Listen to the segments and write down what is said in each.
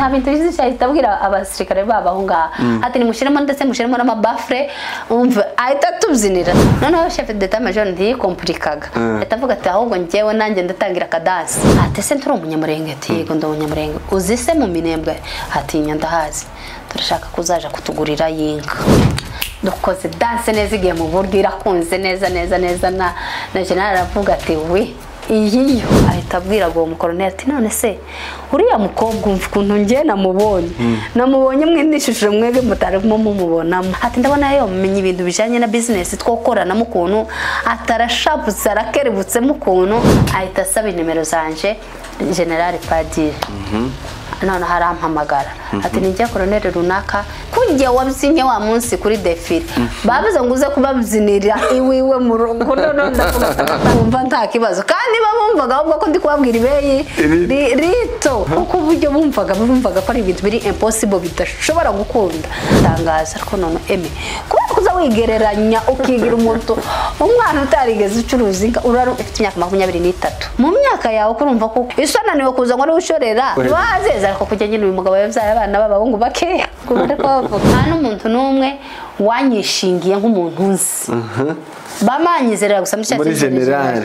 Nta bintu bizi ahita abwira abasirikare babaho ngaha ati nimushiremo ndetse mushiremo n'amabafre, umva ahita tubyinira. Noneho chef d'état major ntiyikomplikaga, ahita avuga ati ahubwo njyewe nanjye ndatangira akadansi. Ati se nturi umunyamurenge? Ati yego ndi umunyamurenge. Uzi se mu Minembwe? Ati ndahazi, turashaka kuzaja kutugurira yinka. Dukoze danse neza igiye mu buryo irakunze neza neza neza, na general aravuga ati we iyiyo. Ahita abwira uwo mukoroneri ati none se uriya mukobwa umva ukuntu njye namubonye, namubonye mwe n'ishusho mwebwe mutarimo mumubonamo. Ati ndabona yo menya ibintu bijanye na business twokoranamo ukuntu atarashaputse arakerebutsemo ukuntu. Ahita asaba inimero zanje general Padiri. None harampamagara ati ninjye koroneri runaka kujya wabyinnye wa munsi kuri defile, babuze ngo uze kubabyinira iwiwe mu rugo. None ndavuga nta kibazo, kandi babumvaga ahubwo ko ndi kubabwira ibeyi rito, kuko uburyo bumvaga ko ari ibintu biri impossible bidashobora gukunda. Tangaza ariko none eme kuba kuza wigereranya ukigira umuntu umwana utarigeze ucuruza inka, urari ufite imyaka 23 mu myaka yawe kurumva ko isananiwe kuza ngo ushorera wazeza. Ariko kujya nyine uyu mugabo yabyaye abana b'abahungu bakeya, kuko nta n'umuntu n'umwe wanyishingiye nk'umuntu nzi, bamanyizerera gusa muri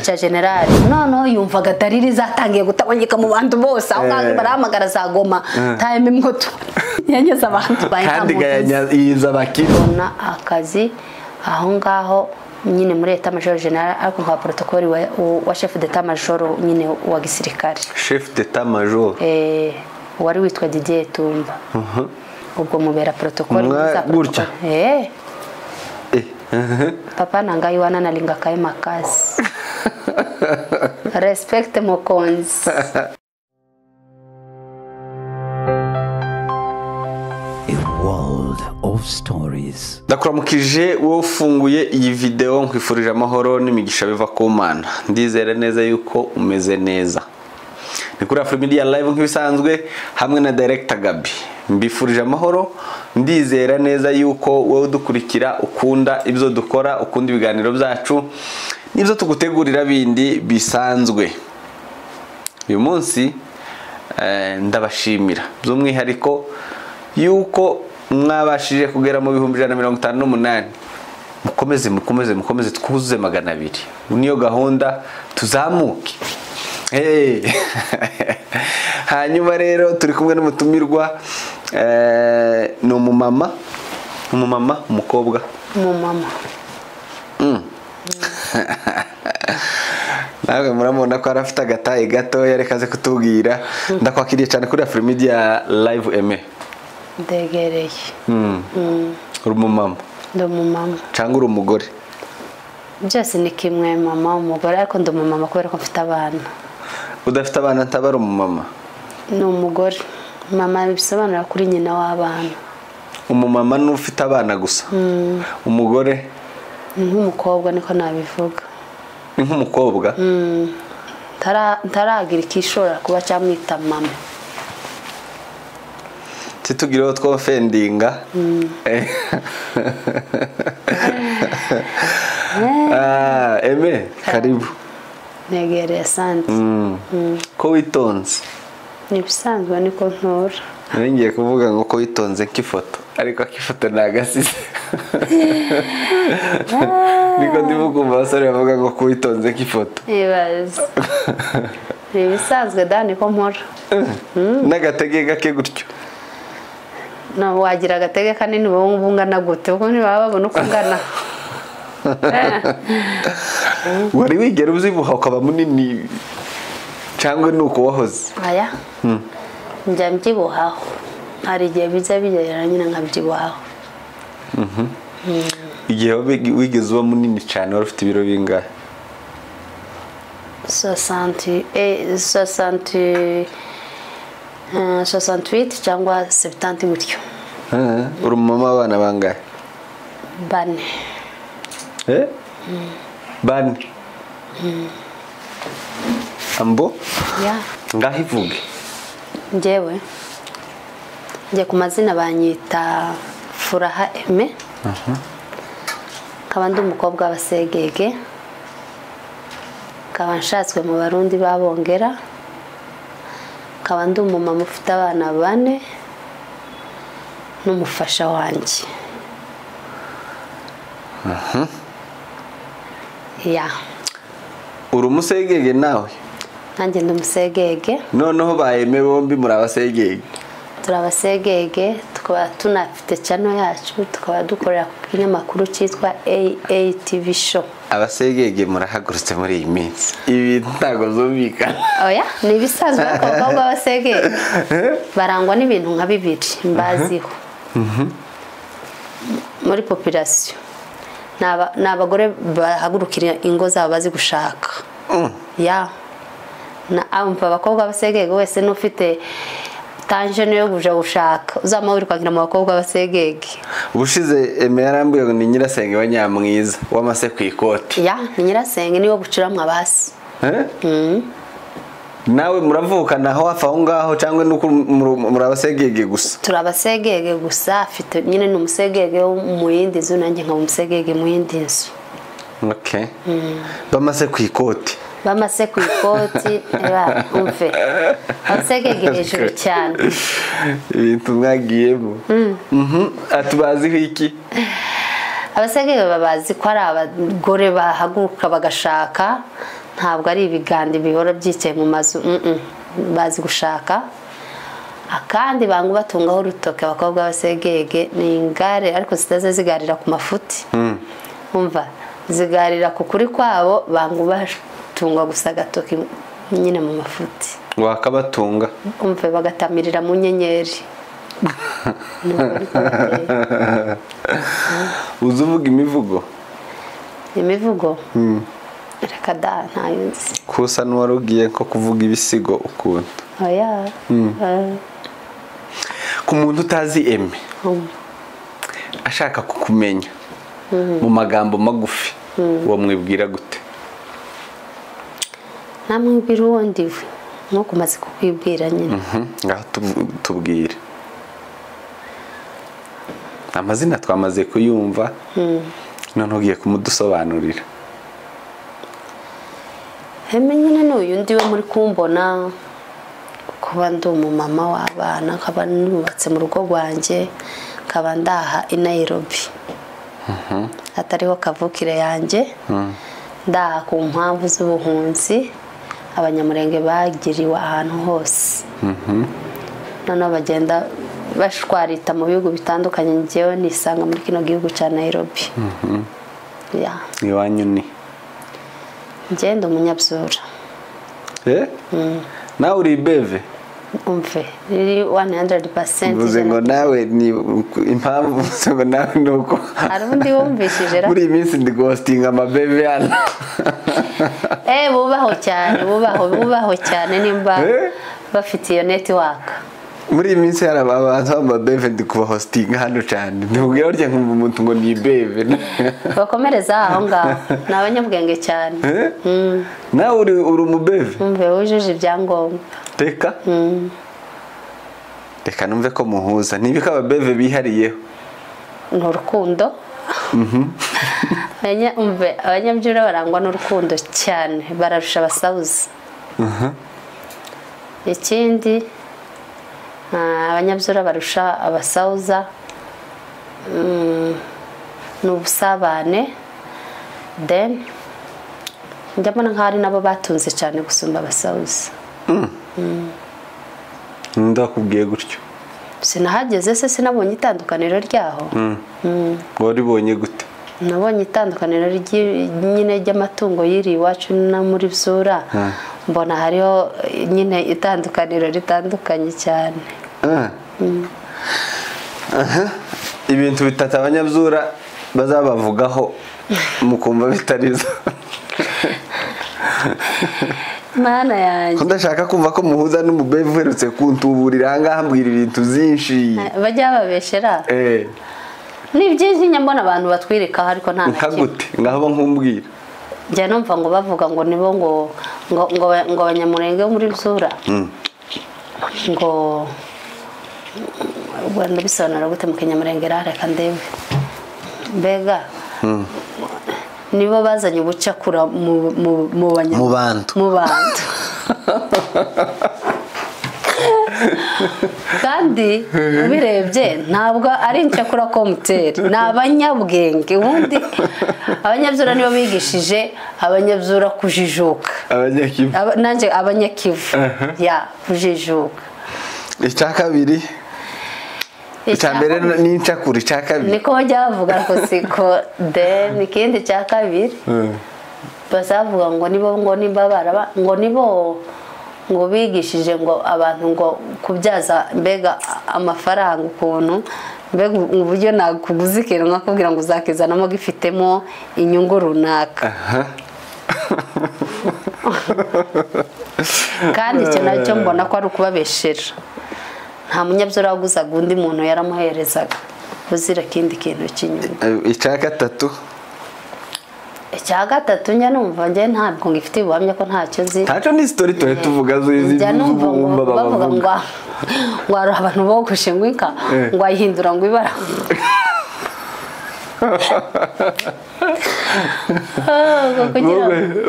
cya general. Noneho yumvaga dariri zatangiye gutabonyeka mu bantu bose, aho ngaho barahamagara za Goma time imwoto yanyeza abantu kandi yiza bakibona akazi aho ngaho nyine muri état major general, ariko nka protocole wa chef d'état major nyine wa gisirikare. Chef d'état major wari witwa Didier Tumba. Ubwo mubera protocole za protocole. Papa nangai wana nalinga kae makazi. Respect mokonzi. A world of stories. Ndakuramukije wowe ufunguye iyi video, nkwifurije amahoro n'imigisha biva ku Mana. Ndizera neza yuko umeze neza. Ni kuri Afrimedia Live nk'ibisanzwe hamwe na Director Gabi. Mbifurije amahoro, ndizera neza yuko wowe udukurikira ukunda ibyo dukora, ukunda ibiganiro byacu n'ibyo tugutegurira bindi bisanzwe. Uyu munsi ndabashimira by'umwihariko yuko mwabashije kugera mu 158. Mukomeze mukomeze mukomeze twuzuze 200. Niyo gahunda, tuzamuke. Hey. Hanyuma rero turi kumwe n'umutumirwa, ni umumama, umukobwa, umumama. Nawe muramubona ko arafite agataye gato, yareka aze kutubwira. Ndakwakiriye cyane kuri Afrimedia Live Aime. Ndegereye. Uri umumama? Ndi umumama. Cyangwa uri umugore? Byose ni kimwe, mama umugore, ariko ndi umumama kubera ko mfite abana. Udafite abana ntabara umumama? Ni umugore. Mama bisobanura kuri nyina w'abana. Umumama n'ufite abana gusa. Umugore ni nk'umukobwa, niko nabivuga. Ni nk'umukobwa? Ntaragira ikishora kuba cyamwita mama. Titugireho twofendinga. Aime, karibu. Negereye asante. Ko witonze? Ni bisanzwe niko ntora. Ngiye kuvuga ngo ko witonze nk'ifoto, ariko akifoto nagasize. Niko ndimo kumva abasore bavuga ngo ko witonze nk'ifoto. Ibaze. Ni bisanzwe da niko mpora. N'agatege gake gutyo. No wagira agatege kanini wowe ungana gute, kuko ntibaba babona uko ungana. Wari wigera uzibuha ukaba munini cyangwa nuko wahoze? Aya. Njya mbyibuhaho. Hari igihe biza bigera nyine nkabyibuhaho. Igihe wigeze uba munini cyane wari ufite ibiro bingahe? 68 cyangwa 70 gutyo. Uri umumama w'abana bangahe? Bane. Bane. Ambo? Ya. Ngaho ivuge. Njyewe njye ku mazina banyita Furaha Aime. Nkaba ndi umukobwa w'Abasegege. Nkaba nshatswe mu Barundi babongera. Nkaba ndi umumama ufite abana 4 n'umufasha wanjye. Ya. Uri umusegege nawe? Nanjye ndi umusegege. Noneho baheme bombi muri abasegege. Turi abasegege, tukaba tunafite channel yacu, tukaba dukorera ku kinyamakuru cyitwa AATV show. Abasegege murahagurutse muri iyi minsi. Ibi ntago zumvikana. Oya, ni ibisanzwe ko abakobwa b'abasegege barangwa n'ibintu nka bibiri mbaziho. Muri population ni abagore bahagurukira ingo zabo bazi gushaka. Ya. Na amva abakobwa b'abasegege wese n'ufite tangent yo kuja gushaka uzama uri kwagira mu bakobwa b'abasegege. Ubushize Aime yarambuye ngo ni nyirasenge wa Nyamwiza wamase ku ikoti. Ya, ni nyirasenge niwo bucuramwa basi. Nawe muravukana aho hafa aho ngaho cyangwa nuko murabasegege gusa? Turabasegege gusa, afite nyine ni umusegege mu yindi nzu nanjye nkaba umusegege mu yindi nzu. Okay. Bamase ku ikoti. Bamase ku ikoti, eba umve. Abasegege hejuru cyane. Ibintu mwagiyemo. Atubaziho iki? Abasegege babazi ko ari abagore bahaguruka bagashaka, ntabwo ari ibigandi bihora byicaye mu mazu. Bazi gushaka. Akandi bangu batungaho urutoke abakobwa b'abasegege ni ingare ariko zitaze zigarira ku mafuti. Umva zigarira ku kuri kwabo, bangu batunga gusa agatoki nyine mu mafuti. Wakabatunga umve bagatamirira mu nyenyeri. Uzuvuga imivugo? Imivugo? Reka da, ntayo nzi. Kusa n'uwarugiye ko kuvuga ibisigo ukuntu. Oya. Ku muntu utazi Aime ashaka kukumenya mu magambo magufi, wamwibwira gute? Namwibwira uwo ndiwe nkuko umaze kukwibwira nyine. Ngaho tubwire. Amazina twamaze kuyumva, none ugiye kumudusobanurira. Aime nyine n'uyu ndiwe muri kumbona, kuba ndi umumama w'abana, nkaba nubatse mu rugo rwanjye, nkaba ndaha i Nairobi. Atariho kavukire yanjye, ndaha ku mpamvu z'ubuhunzi abanyamurenge bagiriwe ahantu hose. Noneho bagenda bashwarita mu bihugu bitandukanye, njyewe nisanga muri kino gihugu cya Nairobi. Ya. Iwanyu ni? Ngenda umunyabyura. Nawe uri beve? Umve, riri 100%. Mvuze ngo nawe ni impamvu mvuze ngo nawe nuko. Hari undi wumvishije ra? Muri iyi minsi ndi ghosting amabeve hano. Bubaho cyane, bubaho cyane nimba bafite iyo network. Muri iyi minsi hari abantu b'amabeve ndi kuba hosting hano cyane. Ndubwira burya nkumva umuntu ngo ni beve. Bakomereza aho ngaho. Ni abanyabwenge cyane. Nawe uri umubeve? Umve wujuje ibyangombwa. Reka? Reka numve ko muhuza. Nibiko ababeve bihariyeho. Ni urukundo. Umve abanyabyura barangwa n'urukundo cyane, bararusha abasabuzi. Ikindi abanyabyura barusha abasauza ni ubusabane. Then njya mbona nk'aho ari nabo batunze cyane gusumba abasauza. Ndakubwiye gutyo. Sinahageze se sinabonye itandukaniro ryaho. Waribonye gute? Nabonye itandukaniro nyine ry'amatungo yiri iwacu no muri Byura. Mbona hariho nyine itandukaniro ritandukanye cyane. Ibintu bitatu abanyabyura bazabavugaho mukumva bitarizo. Mana yanjye. Ndashaka kumva ko muhuza n'umubeve uherutse kuntuburira aha ngaha ambwira ibintu byinshi. Bajya babeshera? Ni byinshi nyambona abantu batwirika ariko nta na kimwe. Gute? Ngaho nkumbwira. Njya numva ngo bavuga ngo nibo ngo ngo ngo abanyamurenge bo muri Byura. Ngo Rwanda bisobanura gute mu Kinyamurenge reka ndebe. Mbega nibo bazanye ubucakura mu bantu. Mu bantu. Kandi ubirebye ntabwo ari incakura komuteri, ni abanyabwenge. Ubundi abanyabyura nibo bigishije abanyabyura kujijuka. Abanyakivu. Nanjye abanyakivu ya kujijuka. Icya kabiri, icya mbere ni incakura, icya kabiri niko bajya bavuga ko siko de ikindi cya kabiri bazavuga ngo nibo ngo nimba baraba ngo nibo ngo bigishije ngo abantu ngo kubyaza mbega amafaranga ukuntu mbega uburyo nakuguza ikintu nkakubwira ngo uzakizanamo gifitemo inyungu runaka. Kandi icyo nacyo mbona ko ari ukubabeshera. Nta munyabyura waguzaga undi muntu, yaramuherezaga uzira ikindi kintu cy'inyungu. Icya gatatu, icya gatatu njya numva njye ntabwo ngifite ubuhamya ko ntacyo nzi. Ntacyo ni story tuhe tuvuga njya numva ngo bavuga ngo ngo hari abantu bogoshe ngo inka ngo ayihindura ngo ibara.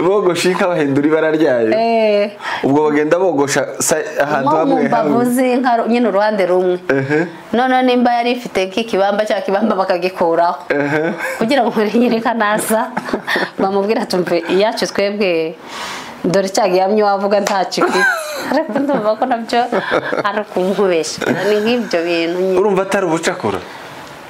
Bogosha inka bahindura ibara ryayo. Ubwo bagenda bogosha ahantu hamwe hamwe z'inka nyine uruhande rumwe. None nimba yari ifite nk'ikibamba cya kibamba bakagikuraho kugira ngo nyirika naza bamubwira tumve iyacu twebwe dore cyagihamye wavuga ntacyo ifite. Ariko ndumva ko nabyo ari kumubesha, ni nk'ibyo bintu nyine. Urumva atari ubucakura?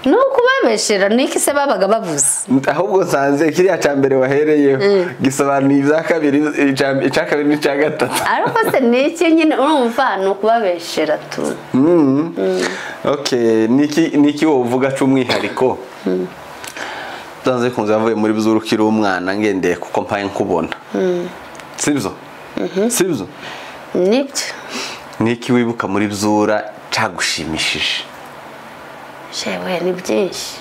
Ni ukubabeshera. Niki se babaga bavuze? Ahubwo nsanze kiriya cya mbere wahereyeho gisobanuye ibya kabiri, icya kabiri n'icya gatatu. Ariko se niki nyine urumva ni ukubabeshera tu. Okay, niki wovuga cy'umwihariko? Nsanze kunze mvuye muri Byura ukiri umwana ngendeye kuko mpaye nkubona. Sibyo? Sibyo? Nibyo. Niki wibuka muri Byura cyagushimishije? Jewe ni byinshi.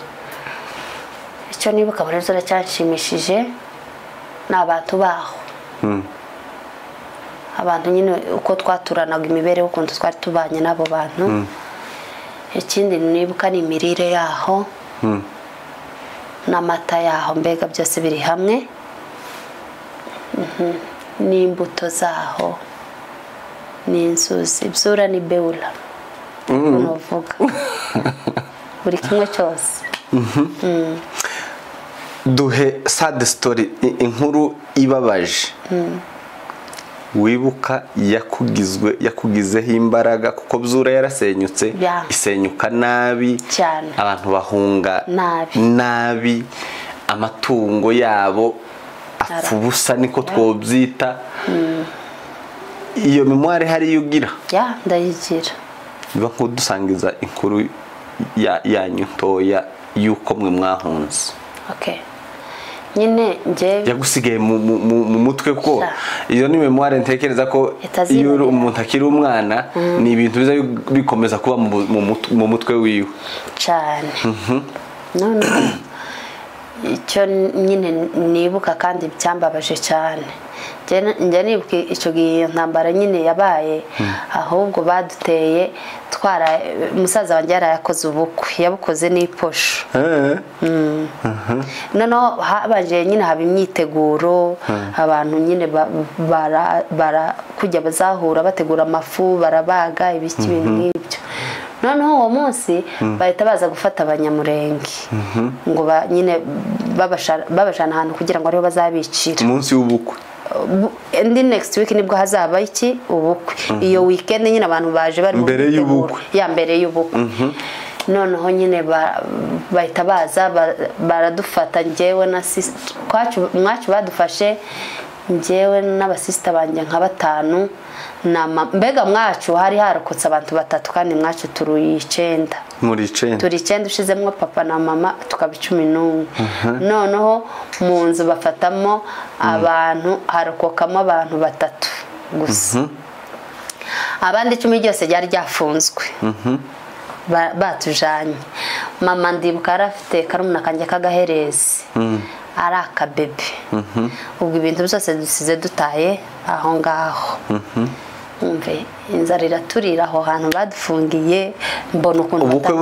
Icyo nibuka muri Byura cyanshimishije ni abantu baho. Abantu nyine uko twaturanaga imibereho ukuntu twari tubanye n'abo bantu. Ikindi nibuka ni imirire yaho n'amata yaho, mbega byose biri hamwe, n'imbuto zaho n'inzuzi. Byura ni Beula uvuga buri kimwe cyose. Duhe sad story, inkuru ibabaje wibuka yakugizeho imbaraga, kuko Byura yarasenyutse, isenyuka nabi cyane, abantu bahunga nabi, amatungo yabo apfa ubusa niko twobyita. Iyo memoire hari yugira? Ya, ndayigira. Niba nkudusangiza inkuru yanyu ntoya yuko mwe mwahunze. Okay. Nyine nje yagusigaye mu mutwe ko iyo ni memoire ntekereza ko iyo umuntu akiri umwana ni ibintu biza bikomeza kuba mu mutwe wiwe cyane. None icyo nyine nibuka kandi byambabaje cyane, njye nibuka icyo gihe ntambara nyine yabaye, ahubwo baduteye twara musaza wanjye yarayakoze ubukwe, yabukoze n'iposho. Noneho habanje nyine haba imyiteguro, abantu nyine bara kujya bazahura bategura amafu, barabaga ibiki ibintu nk'ibyo. Noneho uwo munsi bahita baza gufata abanyamurenge ngo nyine babashana ahantu kugira ngo ariho bazabicira umunsi w'ubukwe. Indi next week nibwo hazaba iki ubukwe. Iyo weekend nyine abantu baje bari mbere y'ubukwe, ya mbere y'ubukwe. Noneho nyine bahita baza baradufata njyewe na sister mwacu badufashe njyewe n'abasista banjye nka batanu na mbega mwacu hari harokotse abantu batatu kandi mwacu turi 9. Muri 9 turi 9 ushizemwo papa na mama tukaba 11. Noneho mu nzu bafatamo abantu harokokamo abantu batatu gusa. Abandi 10 ryose ryari ryafunzwe. Batujanye. Mama ndibuka arafite karumuna kanje kagaherezi. Ari akabebe. Ubwo ibintu byose dusize dutaye aho ngaho. Umve inzara iraturira aho hantu badufungiye, mbona ukuntu ubukwe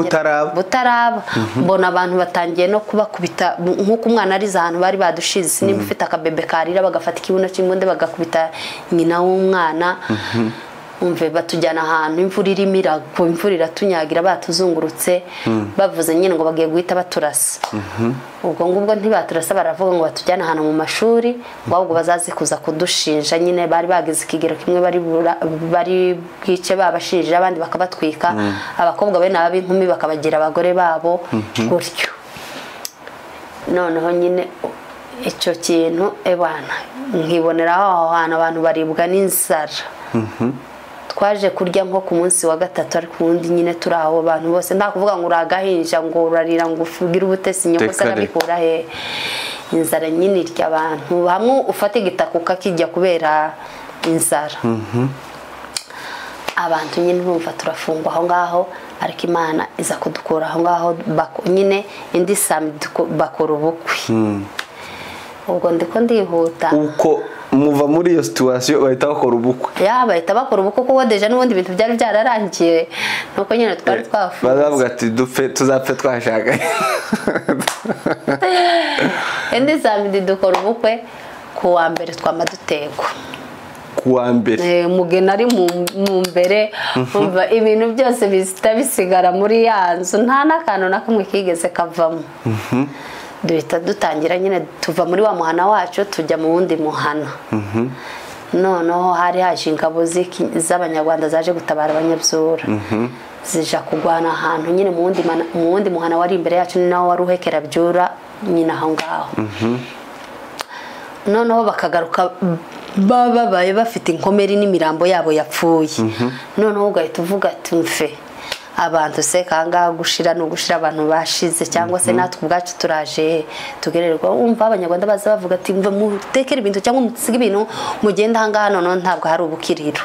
butaraba mbona abantu batangiye no kubakubita nkuko umwana ariza ahantu bari badushize, nimba ufite akabebe karira bagafata ikibuno cy'imbonde bagakubita nyina w'umwana. Umve batujyana ahantu imvura irimo iragwa, imvura iratunyagira, batuzungurutse bavuze nyine ngo bagiye guhita baturasa. Ubwo ngubwo ntibaturasa, baravuga ngo batujyane ahantu mu mashuri, ngo ahubwo bazaze kuza kudushinja nyine. Bari bagize ikigero kimwe bari bwice babashinja, abandi bakabatwika, abakobwa bene aba b'inkumi bakabagira abagore babo gutyo. Noneho nyine icyo kintu ebana nkibonera aho hantu abantu baribwa n'inzara. Twaje kurya nko ku munsi wa gatatu, ariko ubundi nyine turi aho abantu bose nta kuvuga ngo uragahinja ngo urarira ngo ufugire ubutesi nyoko Tekare. Arabikura he? Inzara nyine irya abantu, hamwe ufata igitaka ukakijya kubera inzara. Abantu nyine urumva turafungwa aho ngaho, ariko Imana iza kudukura aho ngaho, nyine indi sami bakora ubukwe. Ubwo ndiko ndihuta. Uko muva muri iyo situation bahita bakora ubukwe? Ya, bahita bakora ubukwe kuko déjà n'ubundi ibintu byari byararangiye, nuko nyine twari twafunze. Bazavuga ati dupfe tuzapfe twashaka. Indi samedi dukora ubukwe, ku wa mbere twama dutegwa. Ku wa mbere? Umugeni ari mu mbere, umva ibintu byose bihita bisigara muri ya nzu, nta n'akantu na kamwe kigeze kavamo. Duhita dutangira nyine, tuva muri wa muhana wacu tujya mu wundi muhana. Noneho hari haje ingabo z'abanyarwanda zaje gutabara abanyabyura, zija kugwana ahantu nyine mu wundi muhana wari imbere yacu, ni nawo wari uhekera Byura nyine aho ngaho. Noneho bakagaruka bababaye bafite inkomeri n'imirambo yabo yapfuye. Noneho ugahita uvuga ati mfe abantu se kangaha gushira ni ugushira, abantu bashize, cyangwa se natwe ubwacu turaje tugererwa. Wumva abanyarwanda baza bavuga ati mve mutekere ibintu cyangwa musige ibintu mugende ahangaha. Noneho ntabwo hari ubukiriro,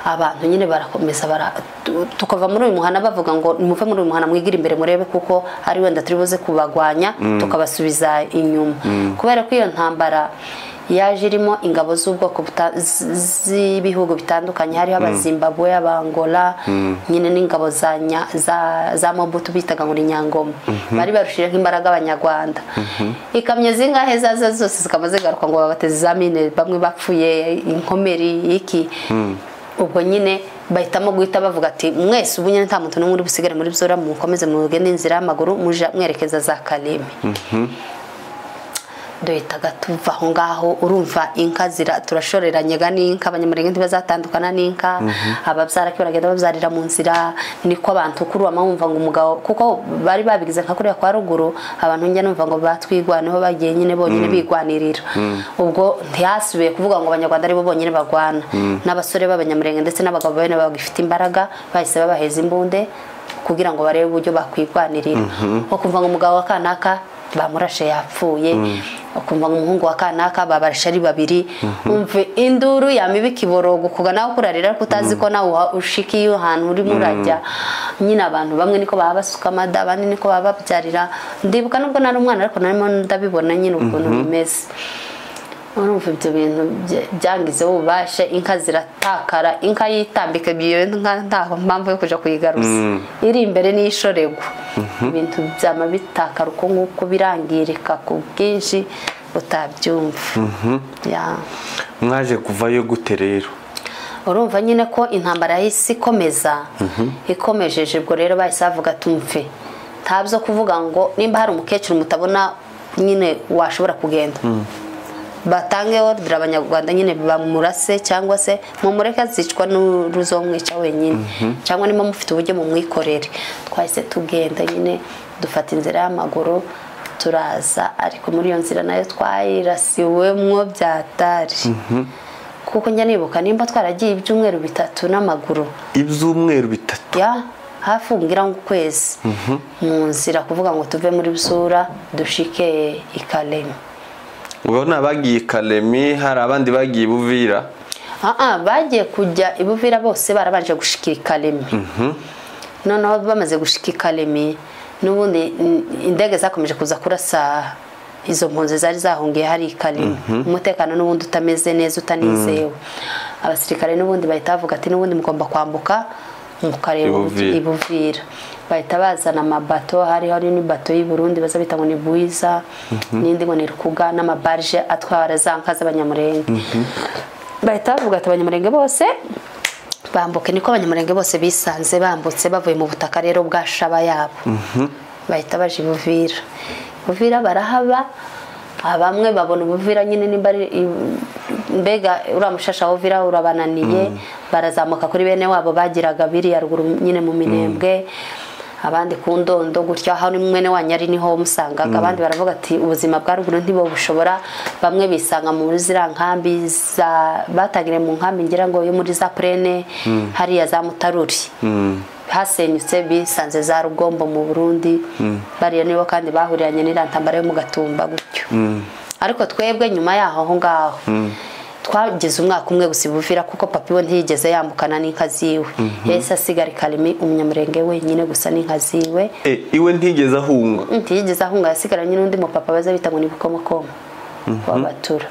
abantu nyine barakomeza tukava muri uyu muhana, bavuga ngo muve muri uyu muhana mwigire imbere murebe, kuko ari wenda turi buze kubagwanya tukabasubiza inyuma, kubera ko iyo ntambara yaje irimo ingabo z'ubwoko z'ibihugu bitandukanye, hariho abazimbabwe, abangola nyine n'ingabo za Mobutu bitaga ngo ni Nyangoma, bari barushije nk'imbaraga abanyarwanda. Ikamyo zingahe zaza zose zikaba zigaruka ngo babateze za mine, bamwe bapfuye inkomeri iki. Ubwo nyine bahitamo guhita bavuga ati mwese ubu nyine nta muntu n'umwe uri busigare muri Byura, mukomeze mugende inzira y'amaguru muja mwerekeza za Kalemi. Duhitaga tuva aho ngaho, urumva inka zira turashoreranye ga n'inka, abanyamurenge ntibazatandukana n'inka, ababyara ko baragenda babyarira mu nzira. Niko abantu kuri uwo wumva ngo umugabo, kuko bari babigize nka kuriya kwa ruguru, abantu njya numva ngo batwigwaneho bagiye nyine bonyine bigwanirira. Ubwo ntihasubiye kuvuga ngo abanyarwanda aribo bonyine bagwana, n'abasore b'abanyamurenge ndetse n'abagabo bene bagifite imbaraga bahise babaheza imbunde kugira ngo barebe uburyo bakwigwanirira. Ukumva ngo umugabo wa kanaka bamurashe yapfuye, ukumva ngo umuhungu wa kanaka babarashe ari babiri. Umve induru yamiba ikiborogo kuga nawe kurarira, ariko utazi ko nawe ushikiye ahantu urimo urajya nyine. Abantu bamwe niko baba basuka amada, abandi niko baba babyarira. Ndibuka nubwo nari umwana ariko narimo ndabibona nyine ukuntu bimeze. Urumva ibyo bintu byangizeho ububasha, inka ziratakara, inka yitambika iyo nka nta mpamvu yo kuja kuyigaruza, iri imbere n'ishoregwa, ibintu byama bitakara uko nguko, birangirika ku bwinshi utabyumva. Ya. Mwaje kuvayo gute rero? Urumva nyine ko intambara yahise ikomeza, ikomejeje ubwo rero bahise bavuga tumve ntabyo kuvuga ngo nimba hari umukecuru mutabona nyine washobora kugenda, batange ordre abanyarwanda nyine bamurase, cyangwa se mumureke azicwa n'uruzomwica wenyine, cyangwa niba mufite uburyo mumwikorere. Twahise tugenda nyine dufata inzira y'amaguru turaza, ariko muri iyo nzira nayo twayirasiwemwo byatari, kuko njya nibuka nimba twaragiye ibyumweru 3 n'amaguru. Ibyumweru 3? Ya, hafi ngira ngo ukwezi mu nzira, kuvuga ngo tuve muri Busura dushike i Kalemi. Ubona bagiye Kalemi, hari abandi bagiye Buvira? Bagiye kujya i Buvira bose barabanje gushika i Kalemi. Noneho bamaze gushika i Kalemi, n'ubundi indege zakomeje kuza kurasa izo mpunzi zari zahungiye hari i Kalemi. Umutekano n'ubundi utameze neza, utanizewe. Abasirikare n'ubundi bahita bavuga ati n'ubundi mugomba kwambuka mukareba i Buvira. Bahita bazana amabato, hari hari ni bato y'u Burundi baza bita ngo ni Bwiza, n'indi ngo ni Rukuga, n'amabarge atwara za nka z'abanyamurenge. Bahita bavuga ati abanyamurenge bose Bambuke niko abanyamurenge bose bisanze bambutse bavuye mu butaka rero bwa Shaba yabo. Bahita baje Buvira. Buvira barahaba, abamwe babona Buvira nyine nimba mbega uriya mushasha wa Uvira urabananiye, barazamuka kuri bene wabo bagiraga biriya ruguru nyine mu Minembwe, abandi ku Ndondo gutya aho ni mwene wanyu ari niho musangaga. Abandi baravuga ati ubuzima bwa ruguru ntibo bushobora, bamwe bisanga muri ziriya nkambi za batagire mu nkambi ngira ngo yo muri za Prene hariya za Mutaruri. Hasenyutse bisanze za Rugombo mu Burundi, bariya nibo kandi bahuriranye n'irantambara yo mu Gatumba gutyo. Ariko twebwe nyuma yaho aho ngaho twagize umwaka umwe gusa Buvira, kuko papi we ntiyigeze yambukana n'inka ziwe. Yahise asigara Kalemi umunyamurenge wenyine gusa n'inka ziwe. Iwe ntigeze ahunga? Ntiyigeze ahunga, yasigaranye n'undi mupapa baza bita ngo ni Bukomokomo w'abatura,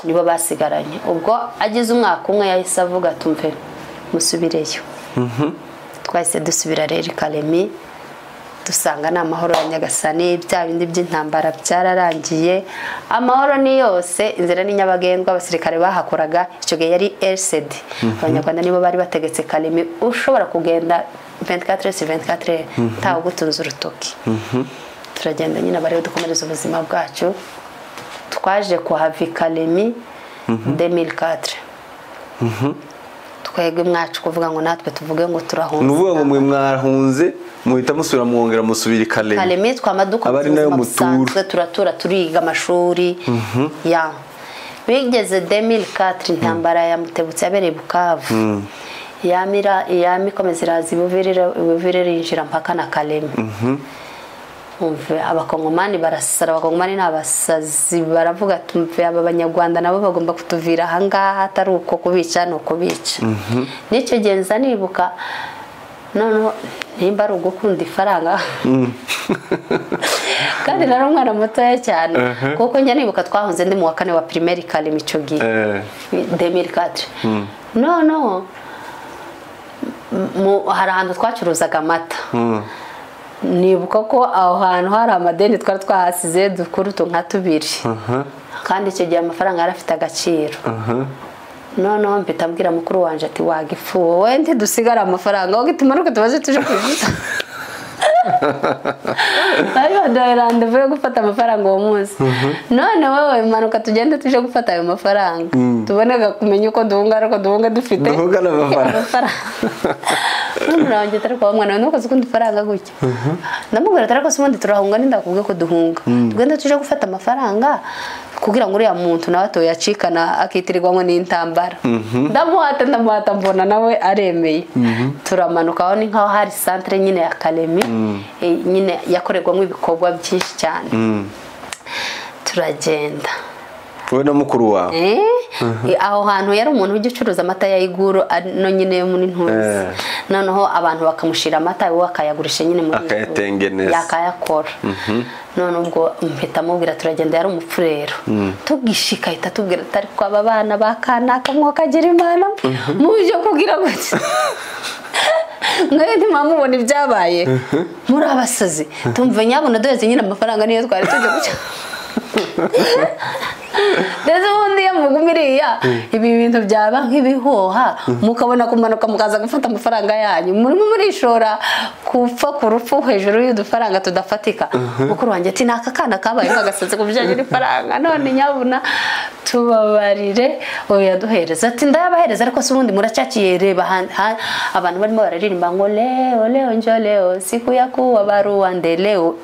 nibo basigaranye. Ubwo agize umwaka umwe yahise avuga tumve musubireyo. Twahise dusubira rero Kalemi, dusanga ni amahoro ya Nyagasani, bya bindi by'intambara byararangiye, amahoro ni yose, inzira ni nyabagendwa. Abasirikare bahakoraga icyo gihe yari RCD, abanyarwanda nibo bari bategetse Kalemi, ushobora kugenda 24/24 ntawe ugutunze urutoki. Turagenda nyine bari dukomereza ubuzima bwacu. Twaje kuhava Kalemi 2004. Twebwe mwacu kuvuga ngo natwe tuvuge ngo turahunze. Nuvuga ngo mwe mwarahunze muhita musubira mwongera musubira Kalemi. Kalemi twamaduka turatura turiga amashuri ya bigeze 2004 intambara ya Mutebutsi yabereye Bukavu. Yamira yamikomeza iraza Buvira yinjira mpaka na Kalemi. Umve abakongomani barasara, abakongomani n'abasazi baravuga tumve aba banyarwanda nabo bagomba kutuvira ahangaha atari uko kubica no kubica. Nicyo genza nibuka noneho nimba ari ugukunda ifaranga kandi nari umwana mutoya cyane, kuko njya nibuka twahunze ndi mu wa kane wa primaire Kalemi icyo gihe 2004. Noneho hari ahantu twacuruzaga amata. Nibuka ko aho hantu hari amadeni twari twahasize dukuru nka tubiri, kandi icyo gihe amafaranga yari afite agaciro. Noneho mpita mbwira mukuru wanje ati wagifu wowe ntidusigara amafaranga wowe tumanuke tubaze tuje kwivuza. Bari baduhaye randevu yo gufata amafaranga uwo munsi. None wowe manuka tugende tuje gufata ayo mafaranga, tuboneka kumenya uko duhunga, ariko duhunga dufite amafaranga. None wanjye atari kwa mwana nuko zikunda ifaranga gutya. Ndamubwira atari ko se ubundi turahunga ndakubwiye ko duhunga, tugende tuje gufata amafaranga kugira ngo uriya muntu nawe atoyacikana akitirirwa ngo n'intambara. Ndamuhata mbona nawe aremeye. Turamanuka aho ni nkaho hari centre nyine ya Kalemi, nyine yakorerwamo ibikorwa byinshi cyane. Turagenda wowe na mukuru wawe. Aho hantu yari umuntu ujya ucuruza amata ya Iguru no nyine yo muri Ntuzi. Noneho abantu bakamushira amata we akayagurisha nyine muri akayatengeneza yakayakora. None ubwo mpita mubwira turagenda, yari umupfurero. Tugishika ahita tubwira atari ko aba bana bakanaka mwokagira Imana muje kugira gutya. Mwe ntimamubona ibyabaye muri abasazi tumve nyabona duheze nyine amafaranga niyo twari tujye guca. Ndetse ubundi iyo mugumiriya ibi bintu byaba nk'ibihoha mukabona kumanuka mukaza gufata amafaranga yanyu, murimo murishora kupfa ku rupfu hejuru y'udufaranga tudafatika. Mukuru wanjye ati naka kana kabaye nk'agasazi ku bijyanye n'ifaranga, none nyabuna tubabarire oya duhereza. Ati ndayabahereza ariko se ubundi muracyaciye reba abantu barimo bararirimba ngo leo leo njo leo siku ya kuwa baruwande leo.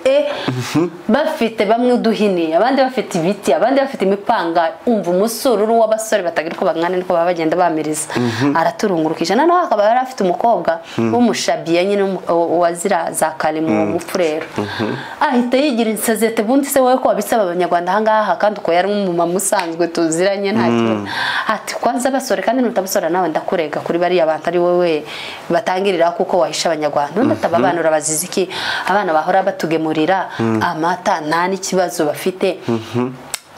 Bafite bamwe uduhini, abandi bafite ibiti, abandi bafite imipanga. Umva umusururu w'abasore batagira uko bangana niko baba bagenda bamiriza. Araturungurukije. Noneho akaba yari afite umukobwa w'umushabiye nyine wazira za Kalemi uwo mupfurero. Ahita yigira insazete bundi se wowe ko wabisaba abanyarwanda ahangaha, kandi uko yari umumama usanzwe tuziranye nta kibazo. Ati kwanza basore kandi nutabasora nawe ndakurega kuri bariya bantu ari wowe batangirira kuko wahisha abanyarwanda. Undi ataba abana urabaziza iki, abana bahora batugemurira amata nta n'ikibazo bafite.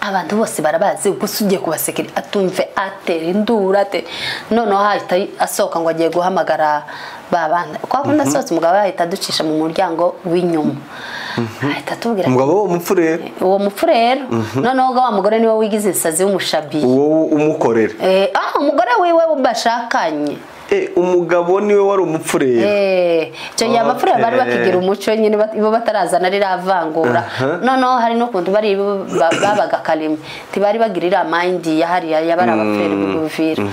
Abantu bose barabazi gusa ugiye kubasekera atumve atera induru ate. Noneho ahita asohoka ngo agiye guhamagara babana. Kwa kundi asohotse umugabo ahita aducisha mu muryango w'inyuma. Ahita atubwira umugabo wo mupfurero, uwo mupfurero. Noneho wa mugore niwe wigize insazi w'umushabi, uwo umukorera. Umugore wiwe bashakanye. Umugabo niwe wari umupfurero. Icyo gihe abapfurero bari bakigira umuco nyine bo batarazana riravangura. Noneho hari n'ukuntu bari babaga kalime ntibari bagira iriya mind ya hariya yabari abapfurero b'Uvira.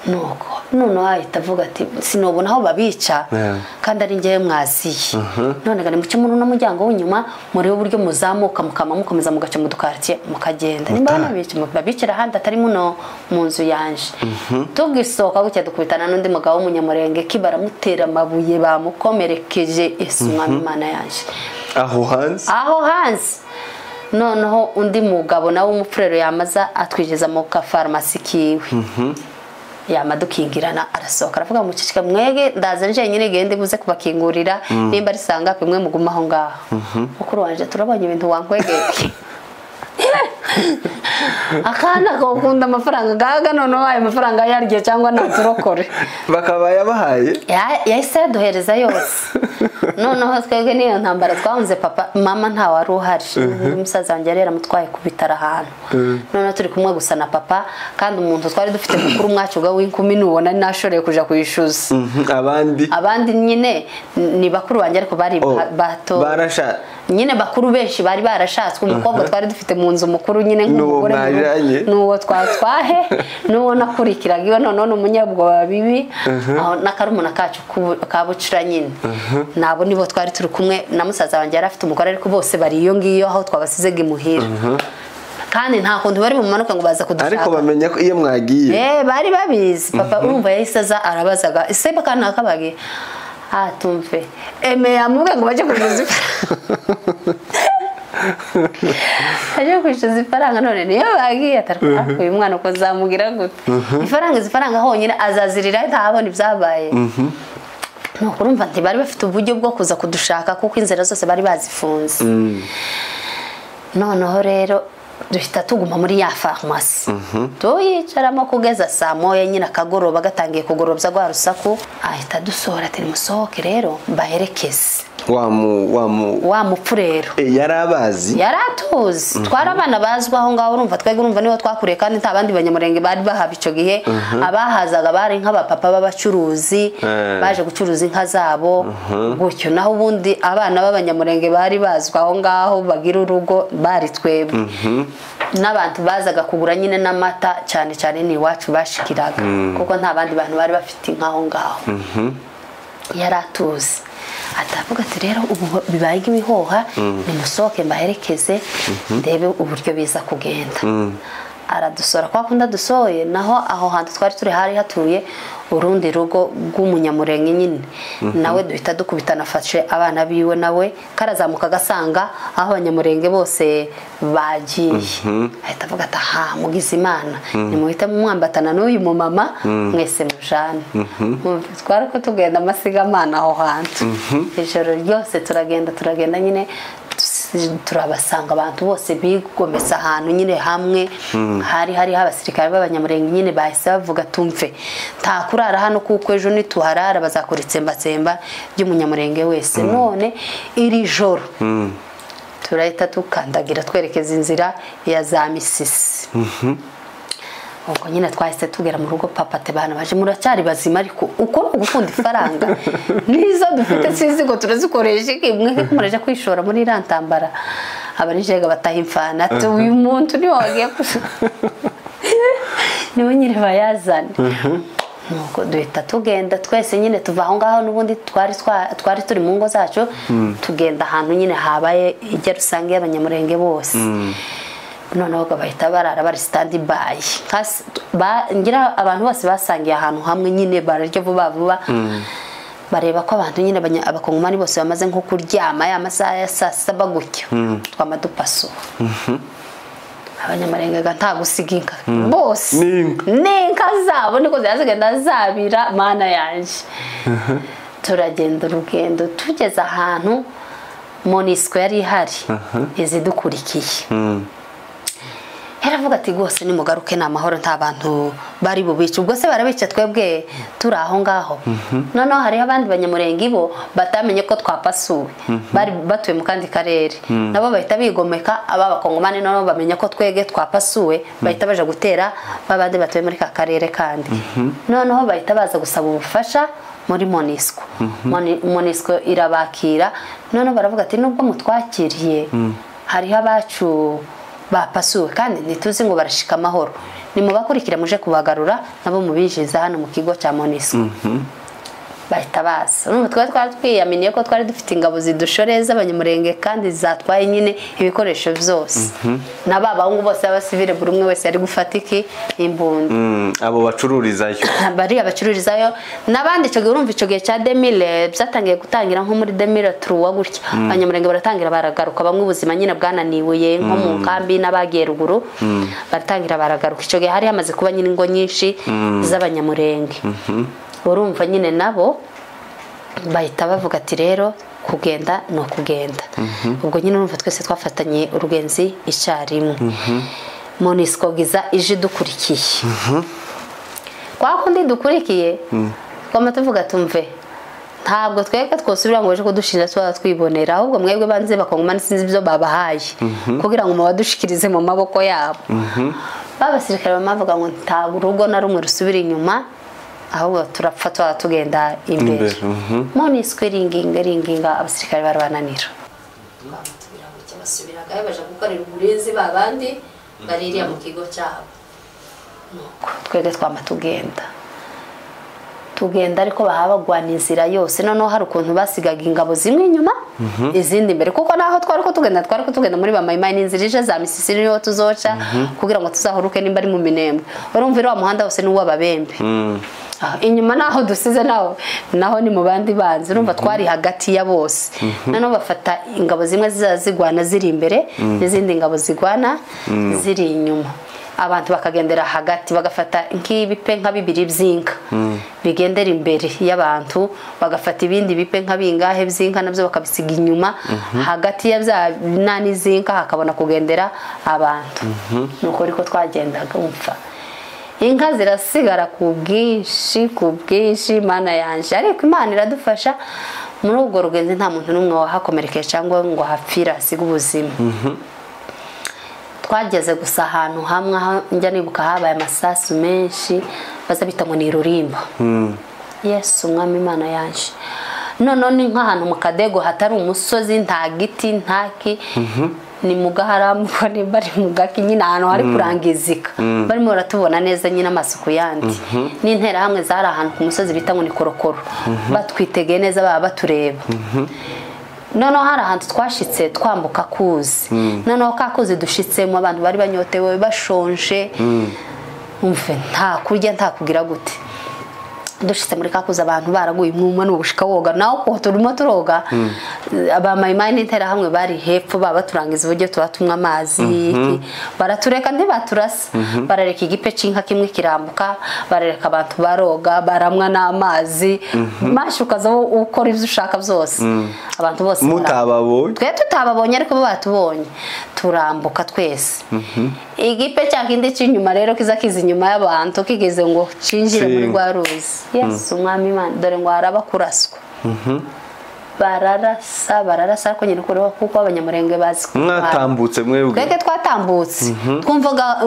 Nuko noneho ahita avuga ati sinobona aho babica kandi ari njyewe mwaziye. None ga nimuce muri uno muryango w'inyuma murebe uburyo muzamuka mukama mukomeza mugaca mu dukartier mukagenda. Nimba banabica babicira ahandi atari muno mu nzu yanje. Tugisohoka gutya dukubitana n'undi mugabo w'umunyamurenge ki baramutera amabuye bamukomerekeje. Yesu Mwami Imana yanje. Aho hanze? Aho hanze. Noneho undi mugabo nawe w'umupfurero yamaza atwinjiza mu ka farumasi kiwe. Yamadukingirana arasohoka aravuga mucicika mwege ndaza nje nyine gende buze kubakingurira nimba ari sanga pimwe muguma aho ngaho. Mukuru wanje turabonye ibintu wankwegeye. Akana kokunda amafaranga gaga noneho ayo mafaranga yarye cyangwa naturokore. Bakaba yabahaye? Yahise yaduhereza yose. Noneho twebwe niyo ntambara twahunze papa mama nta wari uhari. Umusaza wanjye yari yaramutwaye ku bitaro ahantu. Noneho turi kumwe gusa na papa kandi umuntu twari dufite mukuru mwacu ga w'inkumi nubona nashoreye kuja kuyishuza. Abandi nyine ni bakuru banjye ariko bari bato. Barasha nyine bakuru benshi bari barashatswe. Umukobwa twari dufite mu nzu mukuru nyine nk'umugore nuwo twatwahe nuwo nakurikiraga iwe noneho n'umunyabwoba bibi aho n'akarumuna kacu kabucura nyine. Nabo nibo twari turi kumwe na musaza wanjye yari afite umugore ariko bose bari iyo ngiyo aho twabasize imuhira. Kandi nta kuntu bari bumanuka ngo baza kudushaka. Ariko bamenya ko iyo mwagiye. Bari babizi. Papa urumva yahise aza arabazaga ese bakana akabagiye. Tumve. Eme yamubwiye ngo baje kuguza aje kwishyuza ifaranga none niyo bagiye atariko uyu mwana uko zamugira gute. Ifaranga izifaranga honyine azazirira ntabona ibyabaye. Nuko urumva nti bari bafite uburyo bwo kuza kudushaka kuko inzira zose bari bazifunze. Noneho rero duhita tuguma muri ya farumasi. Tuyicaramo kugeza saa moya nyine akagoroba gatangiye kugorobya rwa rusaku ahita dusohora ati musohoke rero mbaherekeze. Wa mupfurero yarabazi yaratuzi. Twari abana bazwi aho ngaho urumva twebwe urumva niho twakuriye kandi nta bandi banyamurenge bari bahaba icyo gihe. Abahazaga bari nk'abapapa b'abacuruzi baje gucuruza inka zabo gutyo. Naho ubundi abana b'abanyamurenge bari bazwi aho ngaho bagira urugo bari twebwe. N'abantu bazaga kugura nyine n'amata cyane cyane ni iwacu bashikiraga kuko nta bandi bantu bari bafite inka aho ngaho. Yaratuzi atavuga ati rero ubu bibaye ibihoha nimusohoke mbaherekeze ndebe uburyo biza kugenda. Aradusora kwa kunda dusoye. Naho aho hantu twari turi hari hatuye urundi rugo rw'umunyamurenge nyine nawe duhita dukubitana afashe abana biwe nawe karazamuka agasanga aho abanyamurenge bose bagiye. Ahita avuga ati aha mugize Imana nimuhite mwambatana n'uyu mumama mwese mujane. Twari ko tugenda amasigamana aho hantu ijoro ryose turagenda nyine turabasanga abantu bose bigomesa ahantu nyine hamwe. Hari abasirikare b'abanyamurenge nyine bahise bavuga tumve nta kurara hano kuko ejo nituharara bazakora itsembatsemba ry'umunyamurenge wese. None iri joro turahita tukandagira twerekeza inzira ya za Misisi. Ubwo nyine twahise tugera mu rugo papa ati bana baje muracyari bazima ariko uko gukunda ifaranga nizo dufite sizi ngo turazikoresha imwe muraje kwishora muri irantambara. Abanijega bataha imfana ati uyu muntu ni wagiye niwe nyine bayazana. Nuko duhita tugenda twese nyine tuva aho ngaho n'ubundi twari turi mu ngo zacu tugenda ahantu nyine habaye ijya rusange y'abanyamurenge bose. Noneho bahita barara bari stand by. Ngira abantu bose basangiye ahantu hamwe nyine bararya vuba vuba. Bareba ko abantu nyine abakongomani bose bamaze nko kuryama ya masaha ya saa saba gutyo. Twamadupaso. Abanyamurenge nta gusiga inka bose n'inka zabo niko zazigenda zabira mana yanje. Turagenda urugendo tugeze ahantu Monisco yari ihari izidukurikiye. Yaravuga Baravuga ati gose nimugaruke ni amahoro, nta bantu bari bubice. Ubwo se barabica twebwe turi aho ngaho. Noneho hariho abandi banyamurenge bo batamenye ko twapasuwe, bari batuye mu kandi karere, nabo bahita bigomeka aba bakongomani. Noneho bamenya ko twege twapasuwe, bahita baja gutera babandi batuye muri ka karere kandi. Noneho bahita baza gusaba ubufasha muri MONUSCO. MONUSCO irabakira. Noneho baravuga ati nubwo mutwakiriye hariho abacu bapasuwe kandi ntituzi ngo barashika amahoro, nimubakurikira muje kubagarura nabo mubinjiza hano mu kigo cya MONUSCO. Bahita baza. Urumva twari twiyaminiye ko twari dufite ingabo zidushoreza abanyamurenge kandi zatwaye nyine ibikoresho byose, na ba bahungu bose b'abasivile, buri umwe wese yari gufata iki imbunda. Abo bacururizayo bariya bacururizayo n'abandi. Icyo gihe urumva icyo gihe cya 2000 byatangiye gutangira nko muri 2003 gutya, abanyamurenge baratangira baragaruka, bamwe ubuzima nyine bwananiwe nko mu nkambi n'abagiye ruguru baratangira baragaruka. Icyo gihe hari hamaze kuba nyine ingo nyinshi z'abanyamurenge. Urumva nyine nabo bahita bavuga ati rero kugenda ni ukugenda. Ubwo nyine urumva twese twafatanye urugenzi icyarimwe. MONUSCO giza ije dukurikiye. Kwa kundi dukurikiye twama tuvuga tumve ntabwo twebwe twosubira ngo baje kudushinja tuba twibonera, ahubwo mwebwe banze bakongomani sinzi ibyo babahaye kugira ngo mubadushikirize mu maboko yabo. Babasirikare bamavuga ngo nta urugo na rumwe rusubira inyuma, ahubwo turapfa tuba tugenda imbere. MONUSCO iringinga abasirikare barabananira. Basubiragayo baje gukorera uburinzi babandi baririya mu kigo cyabo. Nuko twebwe twama tugenda ariko bahabagwana inzira yose. Noneho hari ukuntu basigaga ingabo zimwe inyuma izindi imbere, kuko naho twari ko tugenda muri bamayimayi n'inzira ije za Misisi niyo tuzoca kugira ngo tuzahuruke nimba ari mu Minembwe. Urumva iriya muhanda wose ni uw'ababembe. Inyuma naho dusize naho ni mu bandi banzi. Urumva twari hagati ya bose. Noneho bafata ingabo zimwe zizazigwana ziri imbere n'izindi ngabo zigwana ziri inyuma, abantu bakagendera hagati, bagafata nk'ibipe nka bibiri by'inka bigendera imbere y'abantu, bagafata ibindi bipe nka bingahe by'inka nabyo bakabisiga inyuma, hagati ya bya nani z'inka hakabona kugendera abantu. Nuko ariko twagendaga umfa inka zirasigara ku bwinshi Imana yanje. Ariko Imana iradufasha muri ubwo rugenzi nta muntu n'umwe wahakomerekeye cyangwa ngo hapfira asiga ubuzima. Twageze gusa ahantu hamwe njya nibuka habaye amasasu menshi baza bita ngo ni Rurimba. Yesu umwami Imana yanje. None ni nk'ahantu mu kadego hatari umusozi, nta giti ntaki, ni mu gaharamu ko bari mu gaki nyine ahantu hari kurangizika, barimo baratubona neza nyine amasuku yandi. N'intera hamwe zari ahantu ku musozi bita ngo ni Korokoro, batwitegeye neza baba batureba. Noneho hari ahantu twashitse twambuka kuzi. Noneho ka kuzi dushitsemo abantu bari banyotewe bashonje, umve nta kurya nta kugira gute. Dushitse muri kakuzi abantu baraguye umwuma n'ubushika woga, naho ko turimo turoga abamayimayi n'intera hamwe bari hepfo baba baturangiza uburyo tuba tumwa amazi, baratureka ntibaturasa, barareka igipe c'inka kimwe kirambuka, barareka abantu baroga baramwa n'amazi, mashukaza ukora ibyo ushaka byose. Abantu bose mutababonye, twe tutababonye ariko bo batubonye, turambuka twese. Igipe cya kindi c'inyuma rero kiza kiza inyuma y'abantu kigeze ngo cinjire muri rwa ruzi. Yesu umwami Imana, dore ngo haraba kuraswa. Bararasa ariko nyine kuko abanyamurenge bazi mwatambutse mwebwe. Twebwe twatambutse twumvaga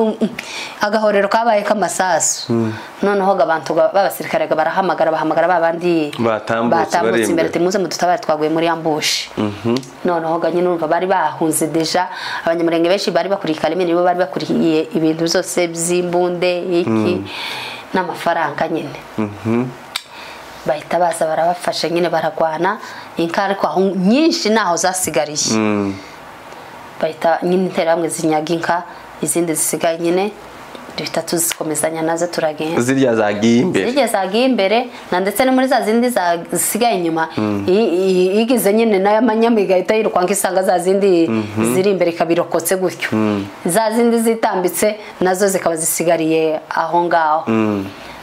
agahorero kabaye k'amasasu. Noneho abantu b'abasirikare barahamagara bahamagara babandi batambutse imbere ati muze mudutabare twaguye muri ambush. Noneho nyine urumva bari bahunze deja abanyamurenge benshi bari bakuriye Kalemi, nibo bari bakuriye ibintu byose by'imbunde iki n'amafaranga nyine. Bahita baza barabafasha nyine baragwana inka, ariko aho nyinshi naho zasigariye. Bahita nyine interahamwe zinyaga inka, izindi zisigaye nyine duhita tuzikomezanya nazo turagenda. Zirya zagiye imbere, zirya zagiye imbere na ndetse no muri za zindi zisigaye inyuma igize nyine nayo amanyamiga ihita yirukanka isanga za zindi ziri imbere ikabirokotse gutyo, za zindi zitambitse nazo zikaba zisigariye aho ngaho.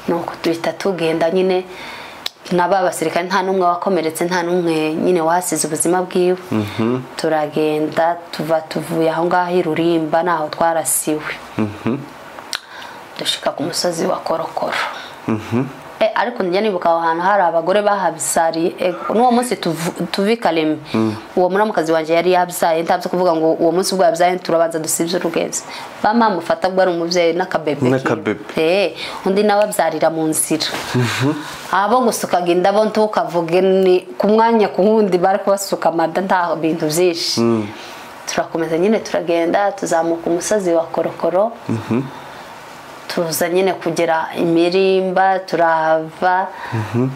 Nuko duhita tugenda nyine Naba basirikare nta numwe wakomeretse, nta numwe nyine wasize ubuzima bwiwe. Turagenda tuva tuvuye aho ngaho i Rurimba naho twarasiwe. Dushika ku musozi wa Korokoro. Ariko njya nibuka aho hantu hari abagore bahabyariye. N'uwo munsi tuvi Kalemi, uwo muramukazi wanje yari yabyaye, ntabyo kuvuga ngo uwo munsi ubwo yabyaye turabanza dusibye urugenzi. Bama mufata bwo ari umuvyeyi n'akabebe. Undi nawe abyarira mu nzira. Abo gusukaga indabo ntukavuge ni ku mwanya ku wundi bari kubasuka amada, nta bintu byinshi. Turakomeza nyine turagenda tuzamuka umusozi wa Korokoro. Tuza nyine kugera imirimba, turahava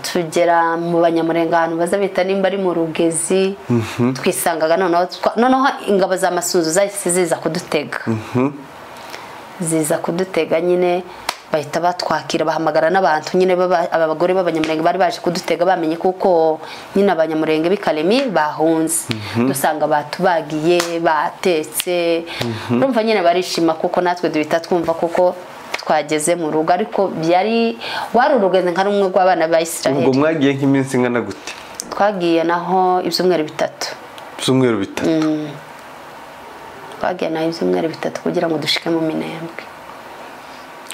tugera mu Banyamurenge ahantu baza bita nimba ari mu Rugezi. Twisangaga noneho ingabo za Masunzu zahise ziza kudutega. Ziza kudutega nyine bahita batwakira, bahamagara n'abantu nyine abagore b'Abanyamurenge bari baje kudutega, bamenye kuko nyine Abanyamurenge b'ikalemi bahunze. Dusanga batubagiye batetse. Urumva nyine barishima kuko natwe duhita twumva kuko twageze mu rugo. Ariko byari wari urugenzi nka rumwe rw'abana ba Israel. Ubwo mwagiye nk'iminsi ingana gute? Twagiye naho ibyumweru bitatu. Ibyumweru bitatu. Twagiye naho ibyumweru bitatu kugira ngo dushike mu Minembwe.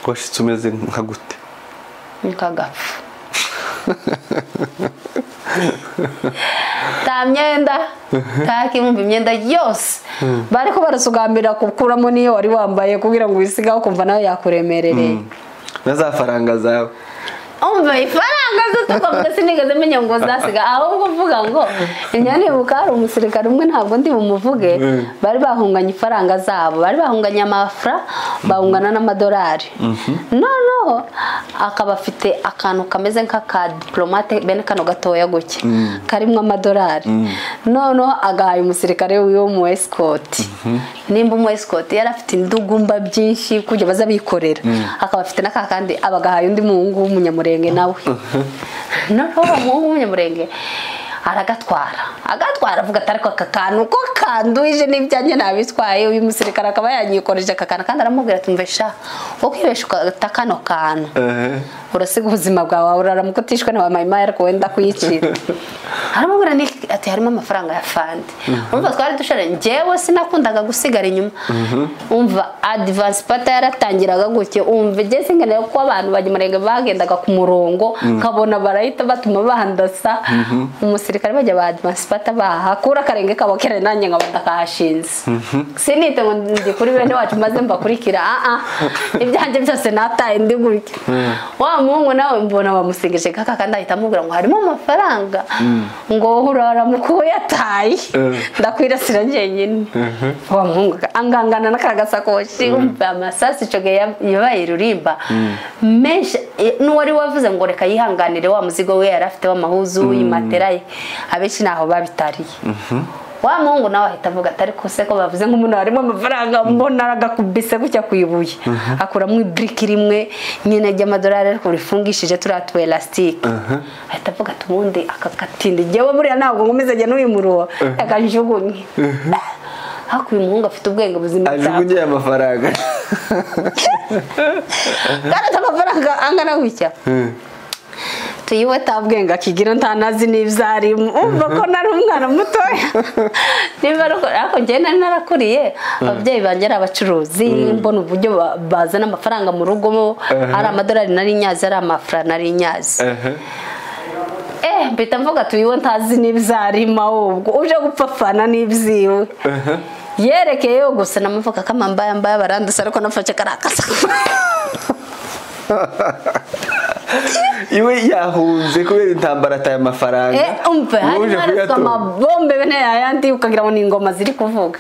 Washitse umeze nka gute? Nk'agapfu. Ta myenda, takimumva imyenda yose. Bariko barasugambira kukuramo niyo wari wambaye kugira ngo wisigaho kumva nawe yakuremerereye. Na za faranga zawe. Umva ifaranga zo tukavuga sinigeze menya ngo zasiga, ahubwo mvuga ngo inyanibuka hari umusirikare umwe ntabwo ndi bumuvuge, bari bahunganye ifaranga zabo, bari bahunganye amafra, bahungana n'amadolari. Noneho akaba afite akantu kameze nk'aka diplomate bene kano gatoya gutya karimo amadolari. Noneho agahaye umusirikare w'iyo mu escort. Nimba umu escort yari afite indugumba byinshi kujya baza bikorera, akaba afite n'akakandi abagahaye undi muhungu w'umunyamurenge nawe. Noneho umuhungu w'umunyamurenge aragatwara avuga ati ariko aka kantu ko kanduije n'ibyanjye nabitwaye, uyu musirikare akaba yanyikoreje aka kantu. Kandi aramubwira ati mve sha, ukibesha ukata kano kantu urasiga ubuzima bwawe, uraramuka utishwe na mayimayi ariko wenda kuyicira. Aramubwira ati harimo amafaranga ya fandi. Umva twari dushore, njyewe sinakundaga gusigara inyuma. Umva advance pata yaratangiraga gutyo, umva igeze ngeneye ko abantu banyamurenge bagendaga ku murongo nkabona barahita batuma bandasa. Umusirikare bajya ba advance pata bahakura akarenge kabo kera nanjye nkaba ndakahashinze. Sinite ngo ndi kuri bene wacu maze mbakurikira, ibyanjye byose nataye ndi gutyo. Wa muhungu nawe mbona bamusingeje kaka kandi ahita amubwira ngo harimo amafaranga ngo urara mukuyataye ndakwirasira njyenyine. Wa muhungu angangana n'akagasakoshi, umva amasasi ico gihe yabaye Rurimba menshi. N'uwari wavuze ngo reka yihanganire wa muzigo we yari afite w'amahuzu y'imatera ye, abenshi naho babitariye. Wa muhungu nawe ahita avuga ati ariko se ko bavuze nk'umuntu harimo amafaranga, mbona aragakubise gutya kuyibuye, akuramo ibriki rimwe nyine ry'amadolari ariko rifungishije turiya tu elastique. Ahita avuga ati ubundi aka katindi njyewe buriya ntabwo nkomeze njye n'uyu muruho, reka njugunye. Hakuye umuhungu afite ubwenge buzima cyane, ajugunye amafaranga. Kandi amafaranga angana gutya tuyiwe tabwenga kigira ntanazi n'ivyarimo. Umva ko nari umwana mutoya. Nimba ariko njye nari narakuriye ababyeyi banjye ari abacuruzi, mbona uburyo bazana amafaranga mu rugo, ari amadolari nari nyazi, ari amafra nari nyazi. Mpita mvuga tuyiwe ntazi n'ivyarimo, ahubwo uje gupfafana n'ivyiwe. Yerekeyeyo gusa namuvuga kama mbaya mbaya barandasa, ariko nafashe karakasa. Iwe yahunze kubera intambara ataye amafaranga. Umva hari amabombe bene ayandi ukagira ngo ni ingoma ziri kuvuga.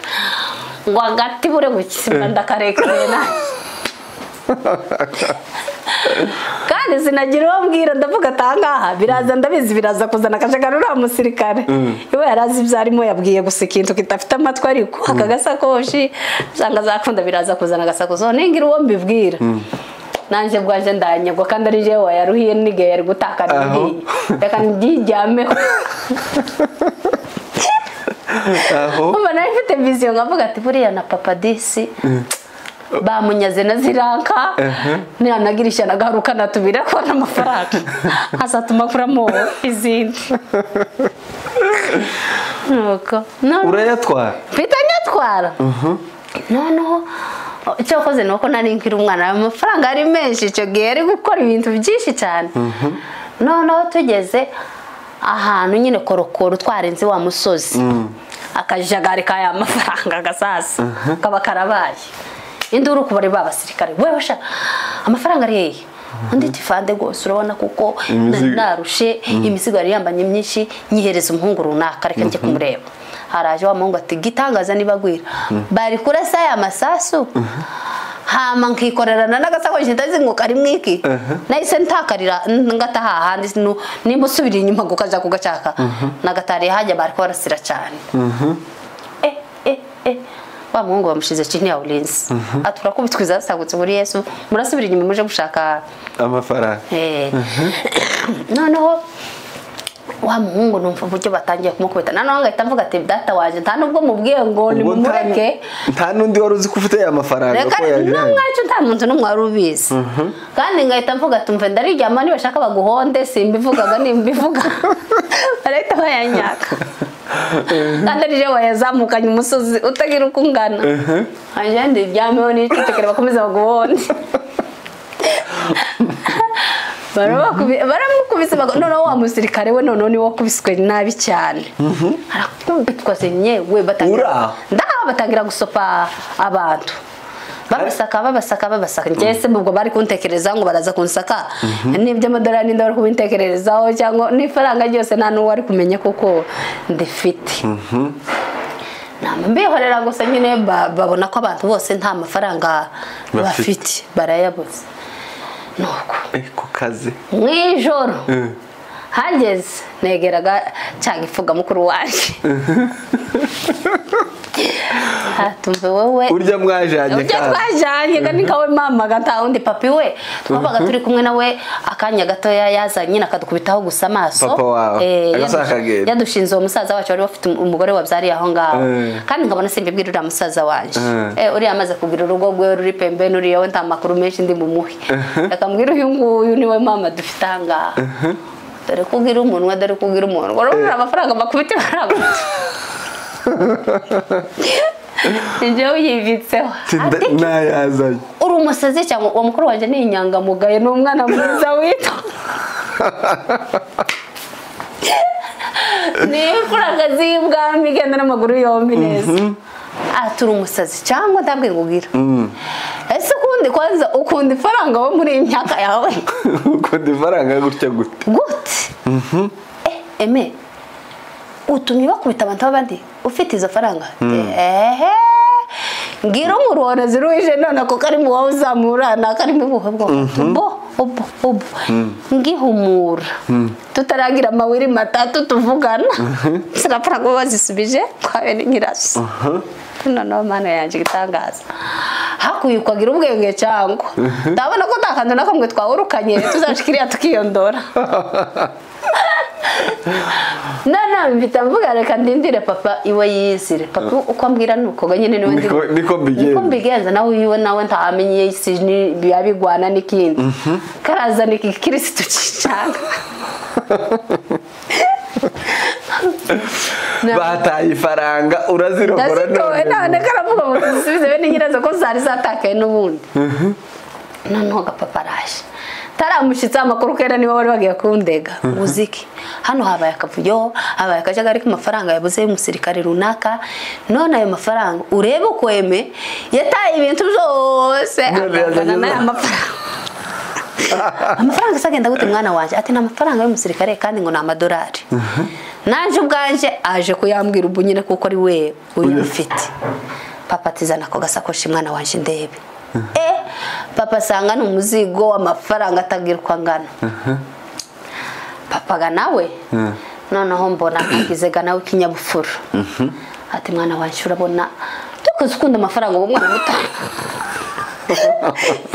Ngo agati bure gukisima ndakarekera. Kandi sinagira uwo mbwira, ndavuga atangaha biraza ndabizi biraza kuzana akajagari uriya musirikare. Iwe yarazi ibyo arimo, yabwiye gusa ikintu kitafite amatwi, ariko aka gasakoshi usanga zakunda biraza kuzana agasakoshi ningira uwo mbibwira. Nanje bwaje ndanyagwa kandi ari jewe wayaruhiye nige yari gutakara ngiye. Reka ndijyameho. Aho Umva nari mfite vision nkavuga ati buriya na papa disi Bamunyaze na ziranka niranagirisha nagaruka natubira ko n'amafaranga azatuma kuramo izindi. Nuko urayatwara mpita nyatwara. Noneho icyo wakoze nuko nari nkiri umwana, amafaranga ari menshi icyo gihe yari gukora ibintu byinshi cyane. Noneho tugeze ahantu nyine korokoro twarenze wa musozi, akajagari kaya mafaranga gasasa kaba karabaye. Induru kubari babasirikare, wewe sha amafaranga ari hehe? Undi tifande gose urabona kuko narushe imizigo yari yambanye myinshi, nyihereza umuhungu runaka reka njye kumureba. Haraje wa muhungu ati gitangaza nibagwira bari kurasa ya masasu hama nkikorerana n'agasakoshi ndazi ngo kari mwiki. Nahise ntakarira ngataha handi nimba usubira inyuma gukaja kugacaka nagatari hajya bari korasira cyane. Wa muhungu bamushize chini ya ulinzi atura kubitwiza sagutse muri Yesu murasubira inyuma muje gushaka amafaranga. Noneho wa muhungu numva uburyo batangiye kumukubita, noneho ngahita mvuga ati data waje nta nubwo mubwiye ngo ni mumureke, nta nundi wari uzi ko ufite aya mafaranga ko yaje n'umwacu nta muntu n'umwe wari ubizi. Kandi ngahita mvuga ati umve ndariryama nibashaka baguhonde simbivugaga nimbivuga barahita bayanyaka. Kandi ari je wayazamukanye umusozi utagira uko ungana, anje ndiryameho n'icecekere bakomeza baguhonde. Baramukubise noneho wa musirikare we noneho ni wakubiswe nabi cyane, arakubitwa senyewe batangira gusopa abantu babasaka. Njye se ubwo bari kuntekereza ngo baraza kunsaka n'ibyo amadolari n'inda bari kubintekerezaho cyangwa n'ifaranga ryose nta n'uwo ari kumenya kuko ndifite. Mbihorera gusa nyine babona ko abantu bose nta mafaranga bafite barayabuze. Nuko ku kazi mwijoro hageze negeraga cyangwa ifuga mukuru wanje atumve wowe urya mwajanye kandi twajanye kandi kawe mama gata undi papi we twabaga turi kumwe nawe akanya gatoya yazanye nakadukubitaho gusa amaso papa wawe yadushinze uwo musaza wacu wari bafite umugore wabyariye aho ngaho. Kandi nkabona simbibwira uriya musaza wanje uriya amaze kugira urugo rwe ruri pembe nuriya we nta makuru menshi ndi mumuhe, akambwira uyu nguyu niwe mama dufite aha ngaha, dore kugira umunwa dore kugira umunwa urabona amafaranga bakubite barabona. Njyewe yibitseho nayazanye uri umusazi cyangwa uwo mukuru wanjye ni inyangamugayo ni umwana mwiza wito ni ifaranga z'ibwami igenda n'amaguru yombi neza. Ati uri umusazi cyangwa ndabwira ngo ese ukundi kwanza ukunda ifaranga wo muri iyi myaka yawe ukunda ifaranga gutya gute gute? Eme utumye bakubita abantu b'abandi ufite izo faranga ngira umurora ziruhije none ako kari mu wawe uzamura nakari mu buhe bwo bo obo ngihumura tutaragira amawiri matatu tuvugana sirapfura ngo bazisubije kwa bene nyiraso. Noneho mana yanjye igitangaza hakuye ukagira ubwenge cyangwa ndabona ko nta kantu na kamwe twawurukanye tuzashikiriya tukiyondora. None mpita mvuga reka ndindire papa iwe yizire papa uko ambwira nuko nyine niwe niko mbigenza nawe iwe nawe ntamenye isi yabigwana n'ikindi karazana iki kirisitu cyanga bataye ifaranga urazirokora none karavuga ngo zisubize bene nyirazo ko zari zatakaye n'ubundi. Noneho gapapa araje taramushitse amakuru kera niba bari bagiye kundega muziki hano habaye akavuyo habaye akajagari k'amafaranga yabuze y'umusirikare runaka, none ayo mafaranga urebe uko eme yataye ibintu byose akazana n'aya mafaranga. Amafaranga asagenda gute mwana wanje? Ati ni amafaranga y'umusirikare kandi ngo ni amadolari. Nanje ubwanje aje kuyambwira ubu nyine kuko ari we uyafite. Papa atizana ako gasakoshi mwana wanje ndebe. Papa asanga ni umuzigo w'amafaranga atagira uko angana. Papa ga nawe noneho mbona agize ga nawe ikinyabupfura. Ati mwana wanje urabona dukoze ukunda amafaranga uwo mwana muto